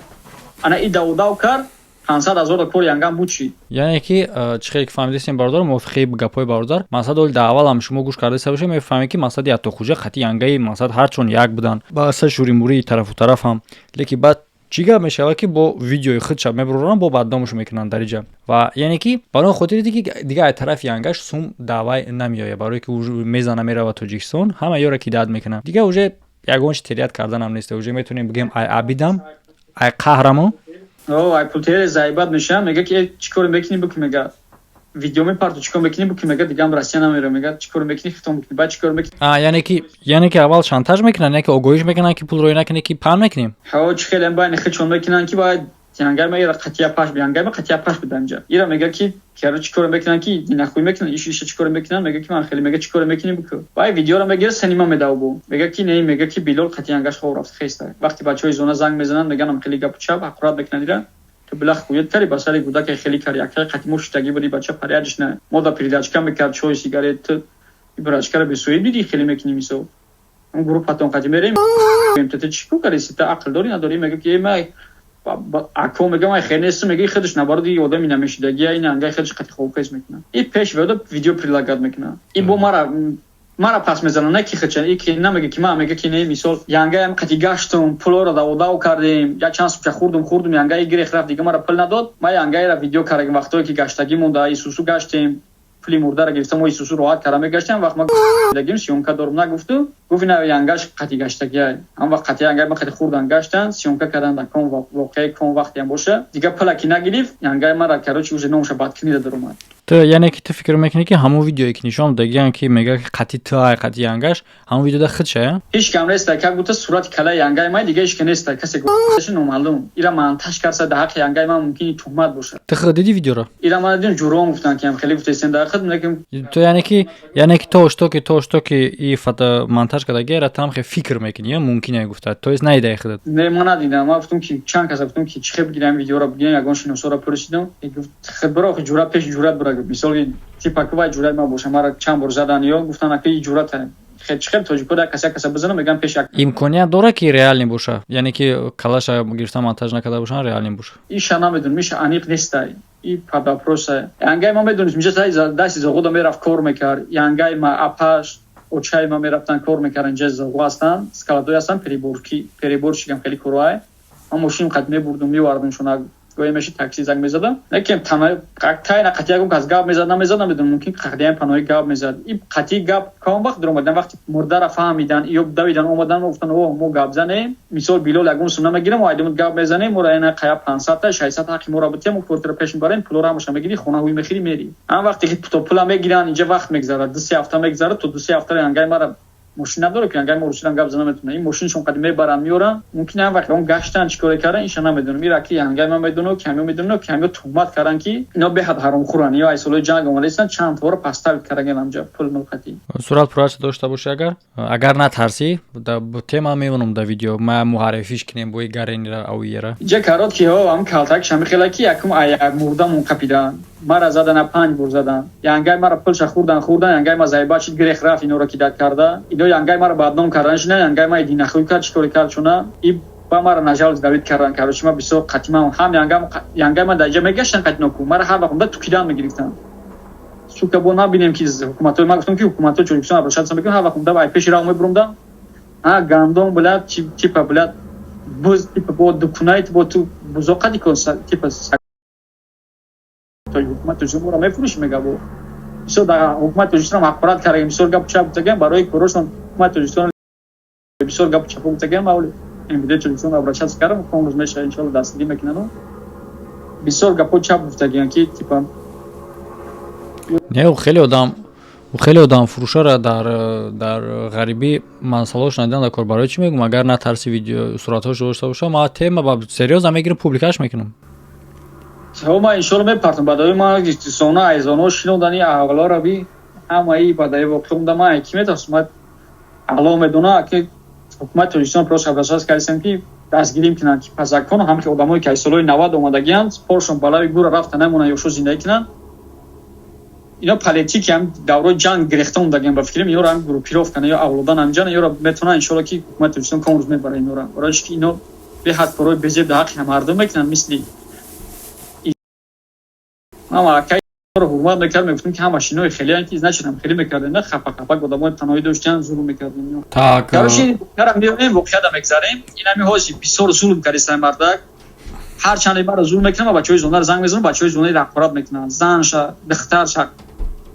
Ана и давдав кард, 500 000 кори янгам буд чӣ. Яъне ки чӣ хеле ки фаҳмидастем, бародар, мувофиқи гапҳои бародар, мақсад оли дар аввалам шумо гӯш кардаиста бошед, мефаҳмед, ки мақсади Аттохуҷа хати янгаи мақсад ҳарчон як буданд, ба аса шӯримурии тарафу тараф ҳам, лекин баъд чӣ гап мешавад, ки бо видеои худша мебуроранд, бо бадномаш мекунанд дар иҷа? Ва яъне ки барои хотире ки дига аз тарафи янгаш сум даъвай намеояд, барое ки мезана, мерава Тоҷикистон, ҳама ёро ки дад мекунад, дига уже ягон чи терять карданам нест. Уже метавонем бигӯем, ай абидам, ай қаҳрамо. Ай пултере заебать мешавам, мега, ки чӣ кор мекунӣ, буки, мега, видео мепарту, чӣ кор мекунӣ, буки, мега, дигам Россия намера, мега, чӣ кор мекунӣ, хитом мекунӣ, баъд чӣ кор мекунӣ? Яъне ки аввал шантаж мекунанд, яъне ки огоҳиш мекунанд, ки пул роӣ накунӣ, ки паҳн мекунем. Ҳо, чӣ хеле байни хичон мекунанд, ки бояд янгайма ира қатия паш, янгайма қатия паш буда инҷа. Ира мега, ки кара чӣ кор мекунанд, ки нахуй мекунанд, иш иша чӣ кор мекунанд, мега, ки ман хеле, мега, чӣ кор мекунӣ, буку. Баъд видеоро мегира, сенима медавбу. Мега, ки не, мега, ки Билол қатия янгаш хоб рафт хеста. Вақти бачаҳои зона занг мезананд, меганам хеле гапу чап ҳақорат мекунанд ира. Ту била хуят кари, ба сари гудака хеле кари, акаи қати мо шиштагӣ буди, бача паряҷиш на. Мо да передачка мекард, чой, сигарет, ту брачкара бесоиб диди, хеле мекунӣ мисол. Он гурӯҳ патон қати мерем, ту чӣ кор карди, ту ақл дорӣ, надорӣ? Мега, ки ма ако, мега, ман хел нестам, мега, худаш набароди одами намешидагия, ин ангай худаш қати хобхез мекунад. И пеш веда видео прилагать мекунад. И бо мара пас мезанад, не ки хича, и ки намега, ки ман, мега, ки не, мисол, янгаям қати гаштум, пулоро даводав кардем, як чанд сумча хурдум, хурдум, янгаи гирех рафт, дига мара пул надод. Ман янгаира видео кардем, вақтое ки гаштагӣ монда, Исусу гаштем, пули мурдара гирифтам, мо Исусу роҳат карда мегаштем, вақт ма дагим съёмка дорум, нагуфту, гуфт, ина янгаш қати гаштагия, ҳам вақт қати янгай ма қати хурдан гаштан, съёмка кардан, дар кон воқеаи кон вақтиам боша, дига пула ки нагирифт, янгай мара, короче, уже номша бадкинида даромад. Ту, яъне ки ту фикр мекунӣ, ки ҳамон видеое, ки нишон додагиан, ки мега, ки қатъи ту ай, қатъи янгаш, ҳамон видеода худша? Ҳеч кам неста, как будто сурати калаи янгаи ман, дига ҳеч ка неста. Касе гуфташи номаълум, ира монтаж карса, дар ҳаққи янгаи ман мумкин туҳмат бошад. Ту худ диди видеоро? Ира ман дидим, ҷурон гуфтанд, ки ҳам хеле гуфтаистен дар худ, лекин Ту яъне ки то что ки и фото монтаж кардаги, ера там хе фикр мекунӣ, ё мумкин е гуфта, то есть наидаи худат? Не, ман надидам. Ман гуфтам, ки чанд каса гуфтам, ки чӣ хел бигирам видеоро, бигирам. Ягон шиносоро пурсидам, гуфт: «Хел бира, охи ҷурат пеши ҷурат бира». Мисоли, типа ки вай ҷурат ман боша, мара чанд бор задан ё гуфтан, ака, и ҷурат чӣ хел тоҷико да каса каса бизанам, мегӯям пеш як. Имконият дора, ки реальный боша, яъне ки калаша гирифта монтаж накарда бошан, реальный боша? Иша намедонам, иша аниқ нестай, и под вопроса. Янгай ма медонистм, инҷа дасти зоғуда мерафт, кор мекард. Янгай ма, апаш, очаи ма мерафтан, кор мекард. Инҷа зоғу ҳастанд, складой ҳастанд, переборки, переборщикам хеле корҳое. Ман мошинам қад мебурдум, мевардум шуна, гоҳе меши такси занг мезадам. Лекин тайна қатъи ягон кас гап мезад, намезад, намедонам. Мумкин қатъиян паноҳӣ гап мезад. И қатъи гап кам вақт даромадан, вақти мурдара фаҳмидан ё давидан омадан, гуфтан: «О, мо гап занем». Мисол, Билол ягон сум намегирам, айдамуд гап мезанем, моро ина қая 500-та, 600 ҳаққи моро бутем, мо квартира пеш мебарем, пулоро ҳамаша мегирӣ, хона ҳуй мехӯри, мери. Ҳам вақте ки то пула мегиранд, инҷа вақт мегзарад, 2-3 ҳафта мегзарад. То 2-3 ҳафта янгай мара мошин надоре, ки ангай мо русидан гап зана метавонам. Ин мошиншон қади мебаранд, меоранд. Мумкин ҳам вақт он гаштан, чӣ коре кардан, иша намедонам. Ира ки ангай ман медонам, ки ҳамё медонам, ки ҳамё туҳмат кардан, ки ино беҳад ҳаромхӯранд ё ай солҳои ҷанг омадаистанд, чанд товаро поставить кардан ҳамҷа пул мулқатӣ. Сурат пурраша дошта бошӣ, агар натарсӣ, тема мемонам да видео, ма муаррифиш кунем бои гаренира ауера. Иҷа карот ки ҳо ҳам калтак шамихела, ки якум ай мурдамон қапидан, мара задана, панҷ бор задан. Янгай мара пулша хӯрдан, хӯрдан. Янгай ма заиба шид, грех рафт, иноро кидат карда. Ино янгай мара бадном кардан шина, янгай ма динахӯй кард, чӣ коре кард шуна, и ба мара нажалость давид кардан. Короче, ма бисёр қатима ҳам янгай ма дар иҷа мегаштан, қатиноку мара ҳар вақт тукидан мегирифтан. Сука, бо набинем, ки ҳукуматҳои ма, гуфтам, ки ҳукуматҳои Тоҷикистон обращаться мекунам. Ҳар вақт унда ай пеши раҳ мебурумдам, а гандон, блядь, типа, блядь, буз, типа, бо дукунай, бо ту бузоқади кон, типа, ҳукумати Тоҷикистон моро мефурӯши, мега. Бо бисёр дар ҳукумати Тоҷикистон ҳақорат кардагем, бисёр гапу чап гуфтагем барои корошон. Ҳукумати Тоҷикистон бисёр гапу чапо гуфтагем. Авли МВД Тоҷикистон обращаться кардам, конрӯз меша, иншоалло, дастгирӣ мекунану. Бисёр гапо чап гуфтагем, ки типа Не, хеле одам фурӯшара дар ғарибӣ масъалаош надидан дар кор. Барои чӣ мегӯм, агар натарси, видео суратҳошо дошта боша, ма тема ба серьёзно мегирам, публикаш мекунам. Ма иншоалло мепартам. Бадаи ма зона айзоно шинодани аҳвалора би ҳамаи бадаи воқеъ унда ма ки метарсам, ма Аллоҳ медона, ки ҳукумати Тоҷикистон просто обращаться кардистам, ки дастгирим кунанд, ки по закону ҳам ки одамое, ки аз солҳои 90 омадагианд, поршон балави гура рафта намонанд, ёшо зиндагӣ кунанд. Ино политики ҳам даврои ҷанг гирехта ондагиан, ба фикрам, иноро ҳам группировка ё авлодан ҳамҷан иёро метавонанд. Иншоалло, ки ҳукумати Тоҷикистон ком рӯз мебара инора, барои ки ино беҳад корҳои безеб дар ҳаққи мардум мекунанд. Мисли ҳама ҳурмат мекард, мегуфтем, ки ҳама шинои хелеян, ки значит ҳам хеле мекардем, на хафа хафак одамои паноҳӣ доштан, зулм мекардем. Так. Короче, меоем, воқеада мегзарем. Инами ҳози бисёр зулм кардистай мардак. Ҳар чанде мара зулм мекунам, бачаҳои зонаро занг мезанам, бачаҳои зонаи ҳақорат мекунанд, занша, духтарша.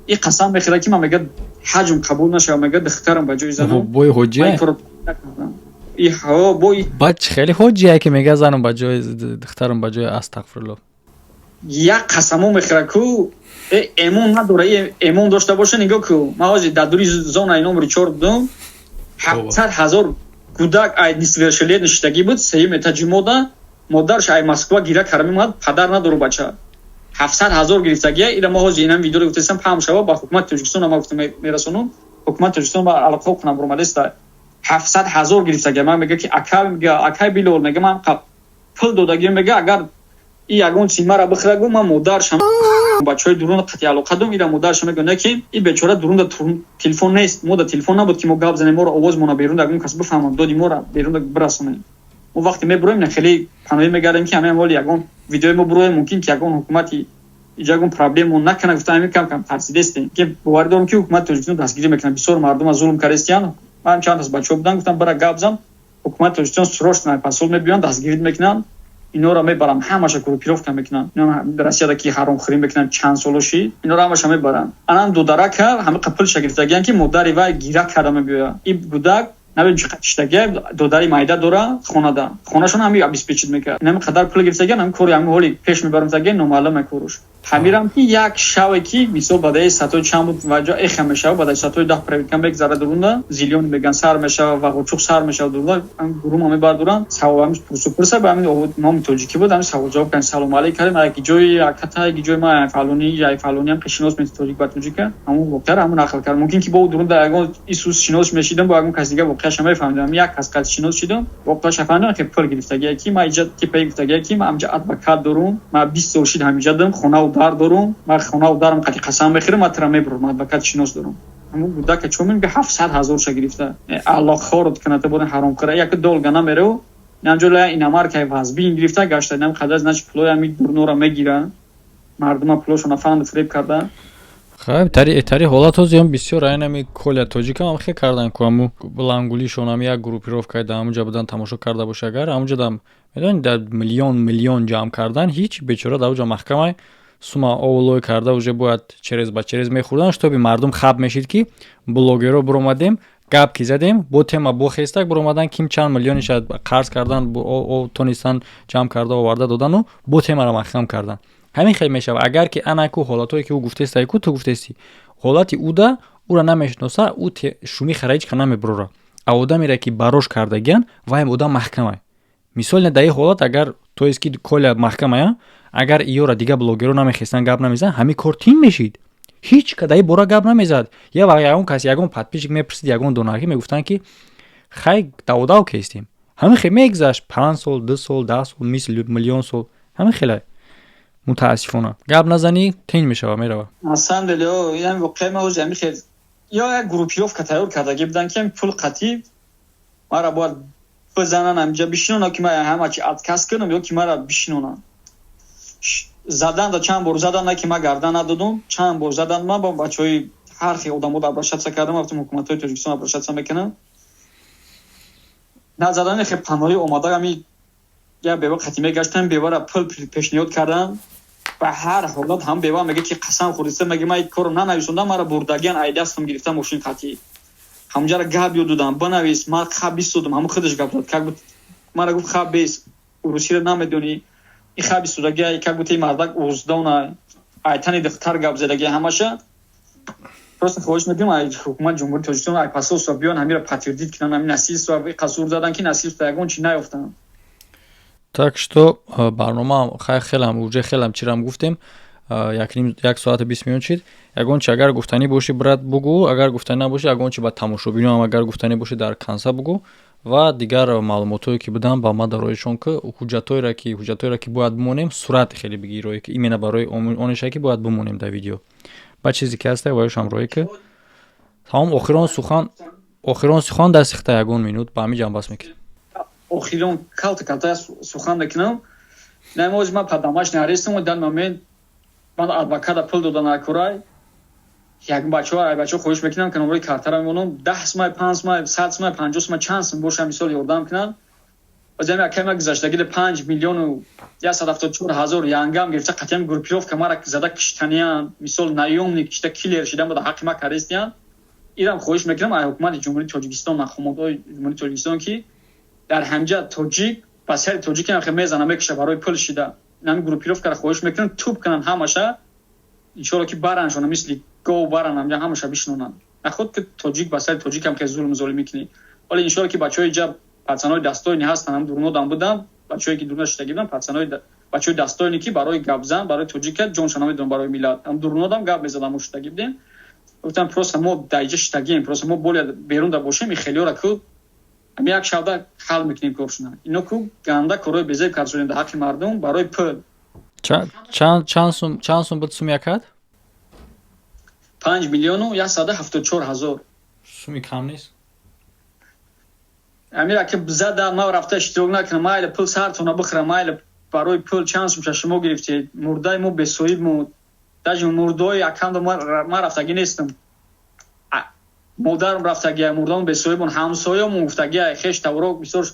И қасам мехӯрад, ки ман, мега, ҳаҷм қабул нашава, мега, духтарам ба ҷои занам. Бой ҳоҷия. Бой. Баъд хеле ҳоҷия, ки мега, занам ба ҷои духтарам ба ҷои, астағфирулло. Як қасамо мехӯрад ку, эмон надора. Эмон дошта боша, нигоҳ ку, ман ҳозир дар дури зонаи номери 4 будум, 700 000 кӯдак ай несовершеннолетний шидагӣ буд, сеюм этажи мода. Модарш ай Москва гира кара мемонад, падар надору бача. 700 000 гирифтагия. Ила ма ҳозир инам видеоро гуфтастам, паҳм шава ба ҳукумати Тоҷикистон. Ма гуфтам, мерасонум, ҳукумати Тоҷикистон ба алоқа кунам, бурмадеста. 700 000 гирифтагия. Ман мега, ки ака, мега, акай Билол, мега, ман пул додагиам, мега, агар и ягон чиз мара бихӯра, гу, ман модаршам, бачаҳои дурун қатъи алоқа дом. Ира модарша мега, не, ки и бечора дурунда телефон нест, мо да телефон набуд, ки мо гап занем, моро овозмона берун ягон кас бифаҳмад, доди мора берун бирасонем. Мо вақте мебуроем, на хеле паноҳӣ мегардем, ки ҳамаи ҳоли ягон видеои мо буроем, мумкин ки ягон ҳукумати иҷо ягон проблему накана, гуфта, ҳамин кам кам тарсидестем, ки боварӣ дорам, ки ҳукумати Тоҷикистон дастгирӣ мекунад. Бисёр мардума зулм кардестиян. Ман чанд аз бачаҳо будам, гуфтам, бара гап зан, ҳукумати Тоҷикистон срочно посол мебиёнд, дастгирӣ мекунанд, инора мебаранд, ҳамаша группировка мекунанд. Россияда ки ҳаромхӯрӣ мекунанд, чанд солоши, инора ҳамаша мебаранд. Анам дударака ҳама пулша гирифтагиян, ки модари вай гира карда мебиёяд. И гудак набинем чӣ қадр додари майда дора, хонада хонашон ҳами обеспечить мекард. Инами қадар пул гирифтагиян, ҳами кори ҳами ҳоли пеш мебарамтагиян, номаълума коруш. Ҳамирам ки як шаве ки, мисол, бадаи сатои чанд буд ва ҷо эха мешава, бадаи сатои 10 проверка мегзара, дурунда зилён меган сар мешава ва ғучуқ сар мешава, дурунда гурума мебардоранд, савол пурсу пурса ба ҳамин номи тоҷикӣ буд, ҳамин савол ҷавоб кардем, салом алейк кардем, яки ҷои аката, яки ҷои ма фалони, яй фалониам шинос мети тоҷик ба тоҷика, ҳамон воқеаро ҳамон нақл кард. Мумкин ки бо дурунда ягон исус шинос мешидам, бо ягон кас дига воқеаша мефаҳмидам. Як кас қад шинос шидам, воқеаша фаҳмидам, ки пул гирифтагия, ки ма иҷа типаи гуфтагия, ки ма ҳамҷа адвокат дорум, ма 20 сол шид ҳамиҷа хонаву дар дорум, ма хонаву дарам қати қасам мехӯрам, ма тира мебурам, адвокат шинос дорум. Ҳамун будака чо мегӯ, 700 000-ша гирифта. Аллоҳ хорот кунад, бодин ҳаромхӯра, яку долга намерав, инамҷо ла инамаркай вазбин гирифта гашта, инам қадар, значит, пулои ҳами дурнора мегира, мардума пулошона фанду фиреб карда. Хай, тари ҳолатҳо зиён бисёр. Айнами Коля тоҷикам ҳам хе кардан ку, ҳаму лангулишон ҳам як группировка да ҳамунҷа будан, тамошо карда боша агар, ҳамунҷа дам медонӣ, дар миллион миллион ҷамъ кардан, ҳеҷ бечора дар уҷа маҳкамай сума овулой карда, уже бояд через ба через мехӯрдан, шитоби мардум хаб мешид, ки блогерро буромадем, гап ки задем, бо тема бо хестак буромадан, ким чанд миллиониша қарз кардан тонистан ҷамъ карда оварда додану бо темаро маҳкам кардан. Ҳамин хел мешавад, агар ки анаку ҳолатҳое ки ӯ гуфтеста, ку ту гуфтести, ҳолати ӯда ӯра намешиноса, ӯ шуми хара ҳеҷ ка намебурора, а одамере ки барош кардагиян, вай одам маҳкамай. Мисол, дар ин ҳолат, агар то есть ки Коля маҳкамая, агар иёра дигар блогерро намехестан, гап намезан, ҳамин кор тин мешид, ҳеҷ ка дар ин бора гап намезад. Я вақт ягон кас, ягон подписчик мепурсид, ягон донаки мегуфтанд, ки хай, даводав кестем. Ҳамин хел мегузашт 5 сол, 2 сол, 10 сол, мисли миллион сол. Ҳамин хеле, мутаассифона, гап назанӣ, тинҷ мешава, мерава. На самом деле, ин воқеа ма ҳози ҳамин хел ё як группировка тайёр кардагӣ буданд, ки пул қатӣ мара бояд бизанан, ҳаминҷа бишинонам, ки ман ҳама чи отказ кунам ё ки мара бишинонам. Задан да чанд бор задан, на ки ман гардан надодум, чанд бор задан. Ман бо бачаҳои ҳар хел одамо обращаться кардам, рафтам ҳукуматҳои Тоҷикистон обращаться мекунам, назадани хел паноҳӣ омада, ҳами як бева қатӣ мегаштам, бевара пул пешниҳод кардам. Ба ҳар ҳолат ҳам бева мега, ки қасам хӯриста, мега, ман корро нанависондам, мара бурдагиан, ай дастам гирифта мошин қатӣ, ҳамҷара гап ёд додам, банавис, ман хаб истодам, ҳамун худаш гап дод, как мара гуфт, хаб бес, урусиро намедонӣ, и хаб истодагия, как будто и мардак уздона, айтани духтар гап задагия ҳамаша. Просто хоҳиш мекунем ай ҳукумати Ҷумҳурии Тоҷикистон, ай посольство биён, ҳамира подтвердить кунанд, ҳамин насильство қасур задан, ки насильство ягон чи наёфтанд. Так что барнома хай, хелам уже хелам чирам гуфтем, якним, 1 соату 20 минут шид. Ягон чи агар гуфтанӣ бошӣ, брат, бугӯ, агар гуфтанӣ набошӣ, ягон чи ба тамошобиноам агар гуфтанӣ бошӣ, дар канса бугӯ ва дигар маълумотҳое ки буданд, ба ма дароишон ки ҳуҷҷатҳоеро ки бояд бимонем, сурати хеле бигир, ки именно барои онеша ки бояд бимонем дар видео, ба чизе ки ҳаста, ваёшам роҳе ки тамом. Охирон сухан дасти хита, ягон минут ба ҳамин ҷамъбаст мекунем. Охирон калта калта сухан мекунам. Намоз ман под домашний арестом дар момент, ман адвоката пул дода накурай. Як бачаҳо, бачаҳо, хоҳиш мекунам, ки номрои картара мемонам, 10 сумай, 5 сумай, 100 сумай, 50 сумай, чанд сум боша, мисол, ёрдам кунанд. Базами акай ма гузаштагида 5 174 000 янгам гирифта, қатъиян группировка мара зада киштаниян, мисол, наёмник кишта, киллер шидан буда, ҳаққи ма карестиян. Ирам хоҳиш мекунам ай ҳукумати Ҷумҳурии Тоҷикистон, мақомотҳои Ҷумҳурии Тоҷикистон, ки дар ҳамҷа тоҷик ба сари тоҷикам хе мезана, мекуша барои пул шида. Ҳамин группировкаро хоҳиш мекунам, туп кунанд ҳамаша, иншоалло, ки бараншона, мисли гов баран, ҳамҷа ҳамаша бишинонанд. Наход ки тоҷик ба сари тоҷикам хе зулм золимӣ кунӣ. Вале иншоалло, ки бачаҳои ҷа пацанои достойный ҳастанд, ҳам дурнодам будам, бачаҳое ки дурна шидаги будам, пацанои бачаҳои достойный, ки барои гапзан, барои тоҷика ҷонша намедонам, барои миллат ҳам дурнодам гап мезадам, мо шидаги будем, гуфтам, просто мо дар иҷа шитагием, просто мо боле берун да бошем, и хелиёра ку ҳами як шабда ҳал мекунем коршона. Ино ку ганда корҳои безеб кард шудем дар ҳаққи мардум барои пул. Чанд сум буд суми якат? 5 174 000. Суми кам нест. Амира ки зада, ман рафта иштирок накунам, майли, пул сартона бихӯрам, майли, барои пул чанд сум шумо гирифтед, мурдаи мо бесоҳиб мо, даже мурдаҳои акамда ман рафтагӣ нестам, модарам рафтагия, мурдаон бесоҳибон, ҳамсоёмон гуфтагия, хеш тавро бисёр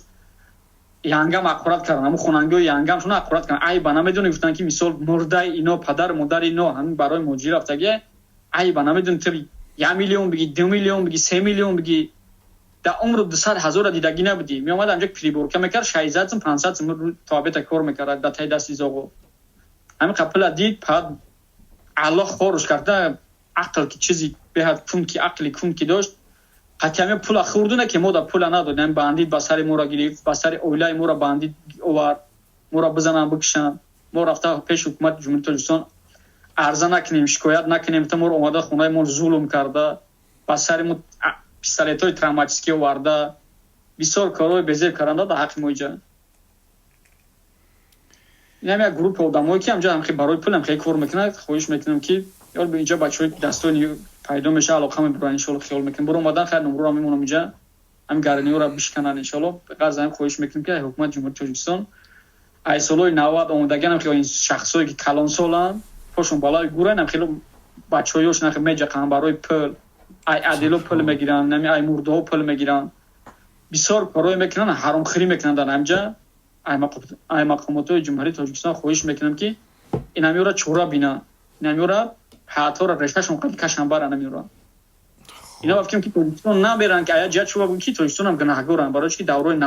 янгам ақурат кардан, ҳамун хонангиҳои янгам шуна ақурат кардан, айба намедони, гуфтанд, ки мисол, мурдаи ино, падару модари ино ҳамин барои муҳоҷир рафтагия, айба намедони, ту 1 миллион биги, 2 миллион биги, 3 миллион биги, дар умру 200 000-ра дидагӣ набудӣ. Меомад анҷо приборка мекард, 600 сум, 500 сум туабета кор мекард дар таи дасти зоғо, ҳамин қа пула дид, пад. Аллоҳ хоруш карда, ақл ки чизи беҳад кун ки ақли кун ки дошт, қатъиян пула хӯрдуна, ки мо да пула надодем. Бандит ба сари моро гирифт, ба сари оилаи моро бандит овард, моро бизананд, бикушанд. Мо рафта пеши ҳукумати Ҷумҳурии Тоҷикистон арза накунем, шикоят накунем, та моро омада хонаи мо зулм карда, ба сари мо пистолетҳои травматический оварда, бисёр корҳои безеб карданда дар ҳаққи мо. Иҷа инам як группа одамое, ки ҳамҷа ҳамхе барои пул ҳамхе кор мекунад. Хоҳиш мекунам, ки ё инҷа бачаҳои дастони пайдо меша, алоқа мебуранд, иншоалло. Хиёл мекунем, буро омадан, хайр, номруро мемонам инҷа, ҳамин гараниёро бишкананд, иншоалло. Ғарз ҳам хоҳиш мекунем, ки ҳукумати Ҷумҳурии Тоҷикистон ай солҳои 90 омодаганам, ки шахсое ки калонсоланд, пошон балаи гуранд, хеле бачаҳоёшон меҷақанд барои пул, ай адело пул мегиранд, нами ай мурдаҳо пул мегиранд, бисёр корҳое мекунанд, ҳаромхӯрӣ мекунанд дар ҳамҷа. Ай мақомотҳои Ҷумҳурии Тоҷикистон хоҳиш мекунам, ки инамёра чора бинанд, инамёра ҳаятҳоро решашон қад кашан баранд амёра. Ина вақте ки Тоҷикистон наберанд, ки ая ҷиҳат шуба буд, ки Тоҷикистонам гунаҳгоранд, барои ки даврои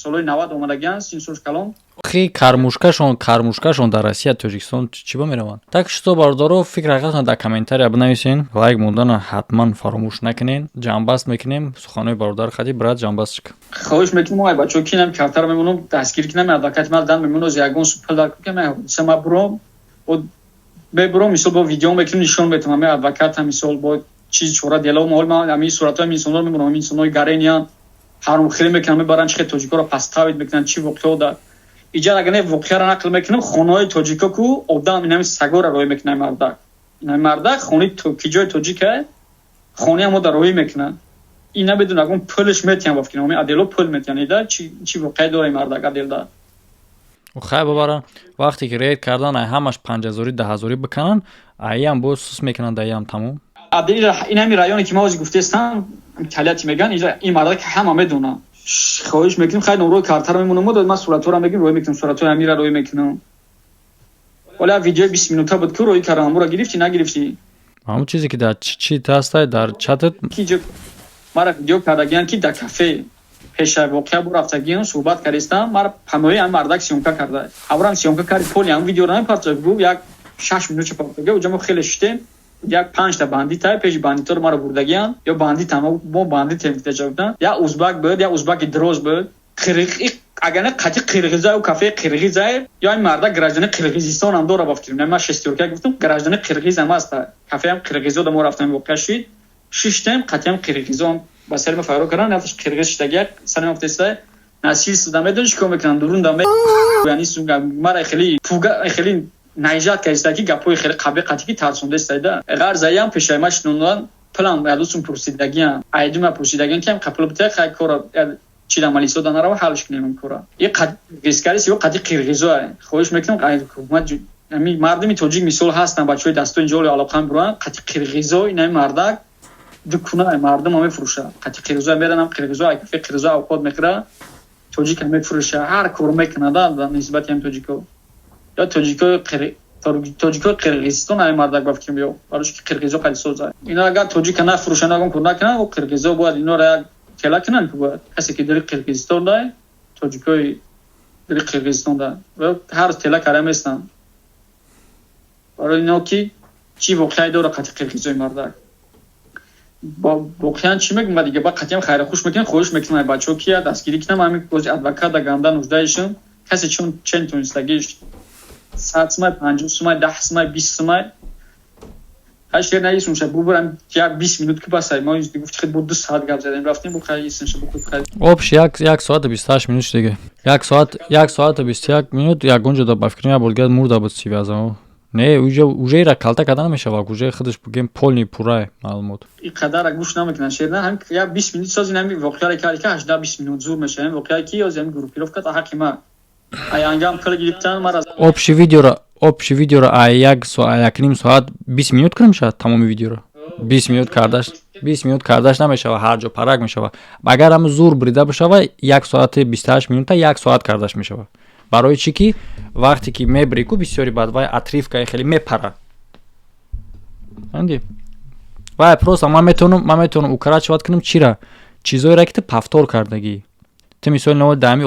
солҳои 90 омадагиан, синсош калон. Хи, кармушкашон дар Россия, Тоҷикистон чӣ ба мераванд? Так что, бародаро, фикр ҳақиқатон дар комментария бинависен, лайк мондана ҳатман фаромӯш накунен. Ҷамъбаст мекунем суханои бародар хати. Брат, ҷамъбаст. Хоҳиш мекунем, ай бачаҳо, ки нам картаро мемонам, дастгирӣ кинам, адвокати ман дан мемонам, ягон пул дар ки ма буром, мебуром, мисол, бо видео мекунем, нишон метавам, ами адвоката, мисол, бо чиз чора дело мо. Ҳол ами суратҳои инсонҳоро мебурам, ами инсонҳои гарениан ҳаромхӯрӣ мекунанд, мебаранд, чи хел тоҷикоро паставид мекунанд, чӣ воқеао дар иҷа. Агар не воқеаро нақл мекунам, хонаҳои тоҷико ку одам инами сагора роҳӣ мекунад. Мардак, инами мардак хонаи ки ҷои тоҷика хонаи мо дар роҳӣ мекунад. Ин набедун агон пулш метиҳам, ба фикрам, адело пул метиҳан. Ида чӣ воқеа дора мардак аделда? Хай, бабара, вақте ки рейд кардан, ай ҳамаш 5000-ӣ, 10 000-ӣ бикананд, айам боз сус мекунанд, аям тамом. Ин ҳами районе, ки ма ҳозир гуфтестам, Тольятти меган, ин мардак ҳама медонам. Хоҳиш мекунем, хайр, номрои картаро мемонам, ман суратҳоро мегим, роҳӣ мекунам, суратҳои амира роҳӣ мекунам. Ҳола видеои 20 минута буд, ку роҳӣ кардам, амуро гирифтӣ, нагирифтӣ? Ҳамон чизе, ки дар чи ҳастай, дар чатат. Мара видео кардагиан, ки дар кафе пеша воқеа бурафтагиан суҳбат кардистам, мара панои ҳам мардак съёмка карда, аврам съёмка карди, поли ҳам видеоро намепартояд, гуфт, як 6 минут ча партоя. Уҷа мо хеле шиштем, як панҷта бандита, пеши бандитаро мара бурдагиан, ё бандитам, мо бандитем гуфта. Як узбак буд, як узбаки дроз буд, агар не қати қирғиза, ӯ кафеи қирғизае, ё ин мардак граждани Қирғизистон ҳам дора, ба фикрам. Ман шестёрка гуфтам, граждани қирғиз ҳам аст, кафеам қирғизо да мо рафтем, воқеа шид, шиштем, қатиам қирғизон ба сари ма файро кардан, рафташ қирғиз шидаги, сари ма гуфтеста: «Насилство да медони чӣ кор мекунанд, дурун да». Яъни мара хеле пуга, хеле наижат кардиста, ки гапҳои хеле қабеҳ қатӣ, ки тарсондаистайда. Ғарзаям пешаи ма шинондан, пулам ядусум пурсидагиам, айдума пурсидагиам, ки ам қапул битя, хай, кора чи дамалисо да нарава, ҳалш кунем ин кора. И қирғизкарис ё қати қирғизоа. Хоҳиш мекунам, ҳукумат, ами мардуми тоҷик, мисол, ҳастанд бачаҳои дастои ҷоли алоқам буранд, қати қирғизо инами мардак дукуна мардум мефурӯша, қати қирғизо меранам, қирғизо кафе қирғизо авқот мехӯра, тоҷика мефурӯша, ҳар кор мекунада нисбати ҳам тоҷико ё тоҷикои Қирғизистон. Ами мардак, ба фикрам, ё барои ки қирғизо қади соза. Ино агар тоҷика нафурӯшанд, ягон кор накунанд, қирғизо бояд инора як тела кунанд, ки бояд касе ки дари Қирғизистон да, тоҷикои дари Қирғизистон да ҳар рӯз тела карда местанд барои ино, ки чӣ воқеае дора қати қирғизои мардак. Воқеан чӣ мегӯм ба дига, ба қатъиам хайрхуш мекунем. Хоҳиш мекунам, бачаҳо, ки дастгирӣ кунам, ҳамин бози адвокат да ганда нуждаишон. Касе чун чен тонистагиш, 100 сумай, 50 сумай, 10 сумай, 20 сумай, хай, шер наисунша бубурам, як 20 минут ки басай. Мо гуфти хед бо 2 саат гап задем, рафтем, бу хай исунша бу хай. Общий як соату 28 минут шудига, як соат, 1 соату 21 минут. Ягон ҷо да, ба фикрам, як бор дигар мурда буд связь. Не, уже уже ира калта карда намешавад, уже худаш бугем полный пурра маълумот. И қадара гӯш намекунад шерна, ҳам як 20 минут сози ҳами воқеаре карди, ки 18-20 минут зур мешава. Ҳами воқеае ки ёзи ҳами группировка та ҳаққи ма аянгам пул гирифтан мара. Общий видеоро а як як ним соат 20 минут кунем шавад. Тамоми видеоро 20 минут кардаш, 20 минут кардаш намешава, ҳар ҷо парак мешава. Агар ҳам зур брида бишава, 1 соати 28 минута як соат кардаш мешава. Барои чӣ ки вақте ки мебри ку бисёри, баъд вай отрывкаи хеле мепара, фаҳмидӣ? Вай просто ман метавонам укорачивать кунам чира, чизоеро, ки ту повтор кардагӣ. Ту мисоли наво дар ҳами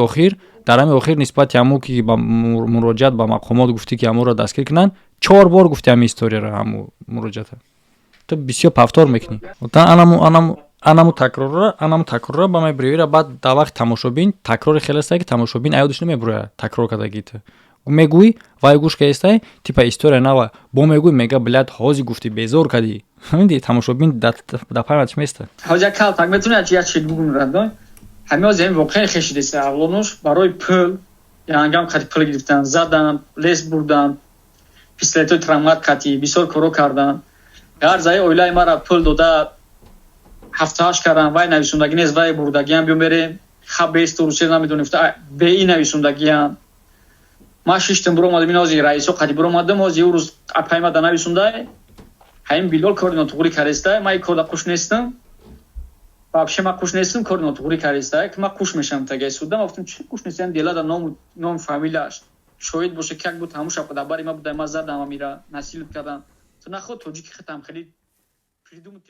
охир нисбати ҳамун ки ба муроҷиат ба мақомот гуфтӣ, ки ҳамонро дастгир кунанд, чор бор гуфти ҳами историяро, ҳаму муроҷиата. Ту бисёр повтор мекунӣ. Анаму такрорро ба мебурӣ. Баъд дар вақти тамошобин такрори хеле аста, ки тамошобин аёдаш намебурояд. Такрор кардагӣ ту мегӯӣ, вай гӯш кардистай, типа история нава бо мегӯй, мега: «Блядь, ҳози гуфтӣ, безор кардӣ». Фаҳмидӣ? Тамошобин дар памятш места. Ҳози як калтак метавонӣ як чиз бугум, радо. Ҳамин ҳози ҳамин воқеа хешидеса, авлонуш барои пул янгам қати пул гирифтан, задан, лес бурдан, пистолетҳои травмат қати бисёр коро кардан. Ғарзаи оилаи мара пул дода ҳафтаҳашт кардан, вай нависондагӣ нест, вай бурдагиам, биё мерем хабесту русия намедонем, беи нависондагиам. Ман шиштам, биромадам, ин ҳози раисо қати биромадам. Ҳози ӯ рӯз апайма да нависондай, ҳамин Билол кори нотуғрӣ кардестай. Ман ин корда қуш нестам, вообще ман қуш нестам. Кори нотуғрӣ кардестай, ки ман қуш мешавам тагаи суда. Ман гуфтам: «Чӣ қуш нестам?» Делада ному фамилияш шоҳид боше, ки як буд, ҳамун шаб дар бари ман буда, ман задам, амира насилит кардам. Ту наход тоҷики хатам хеле придумать.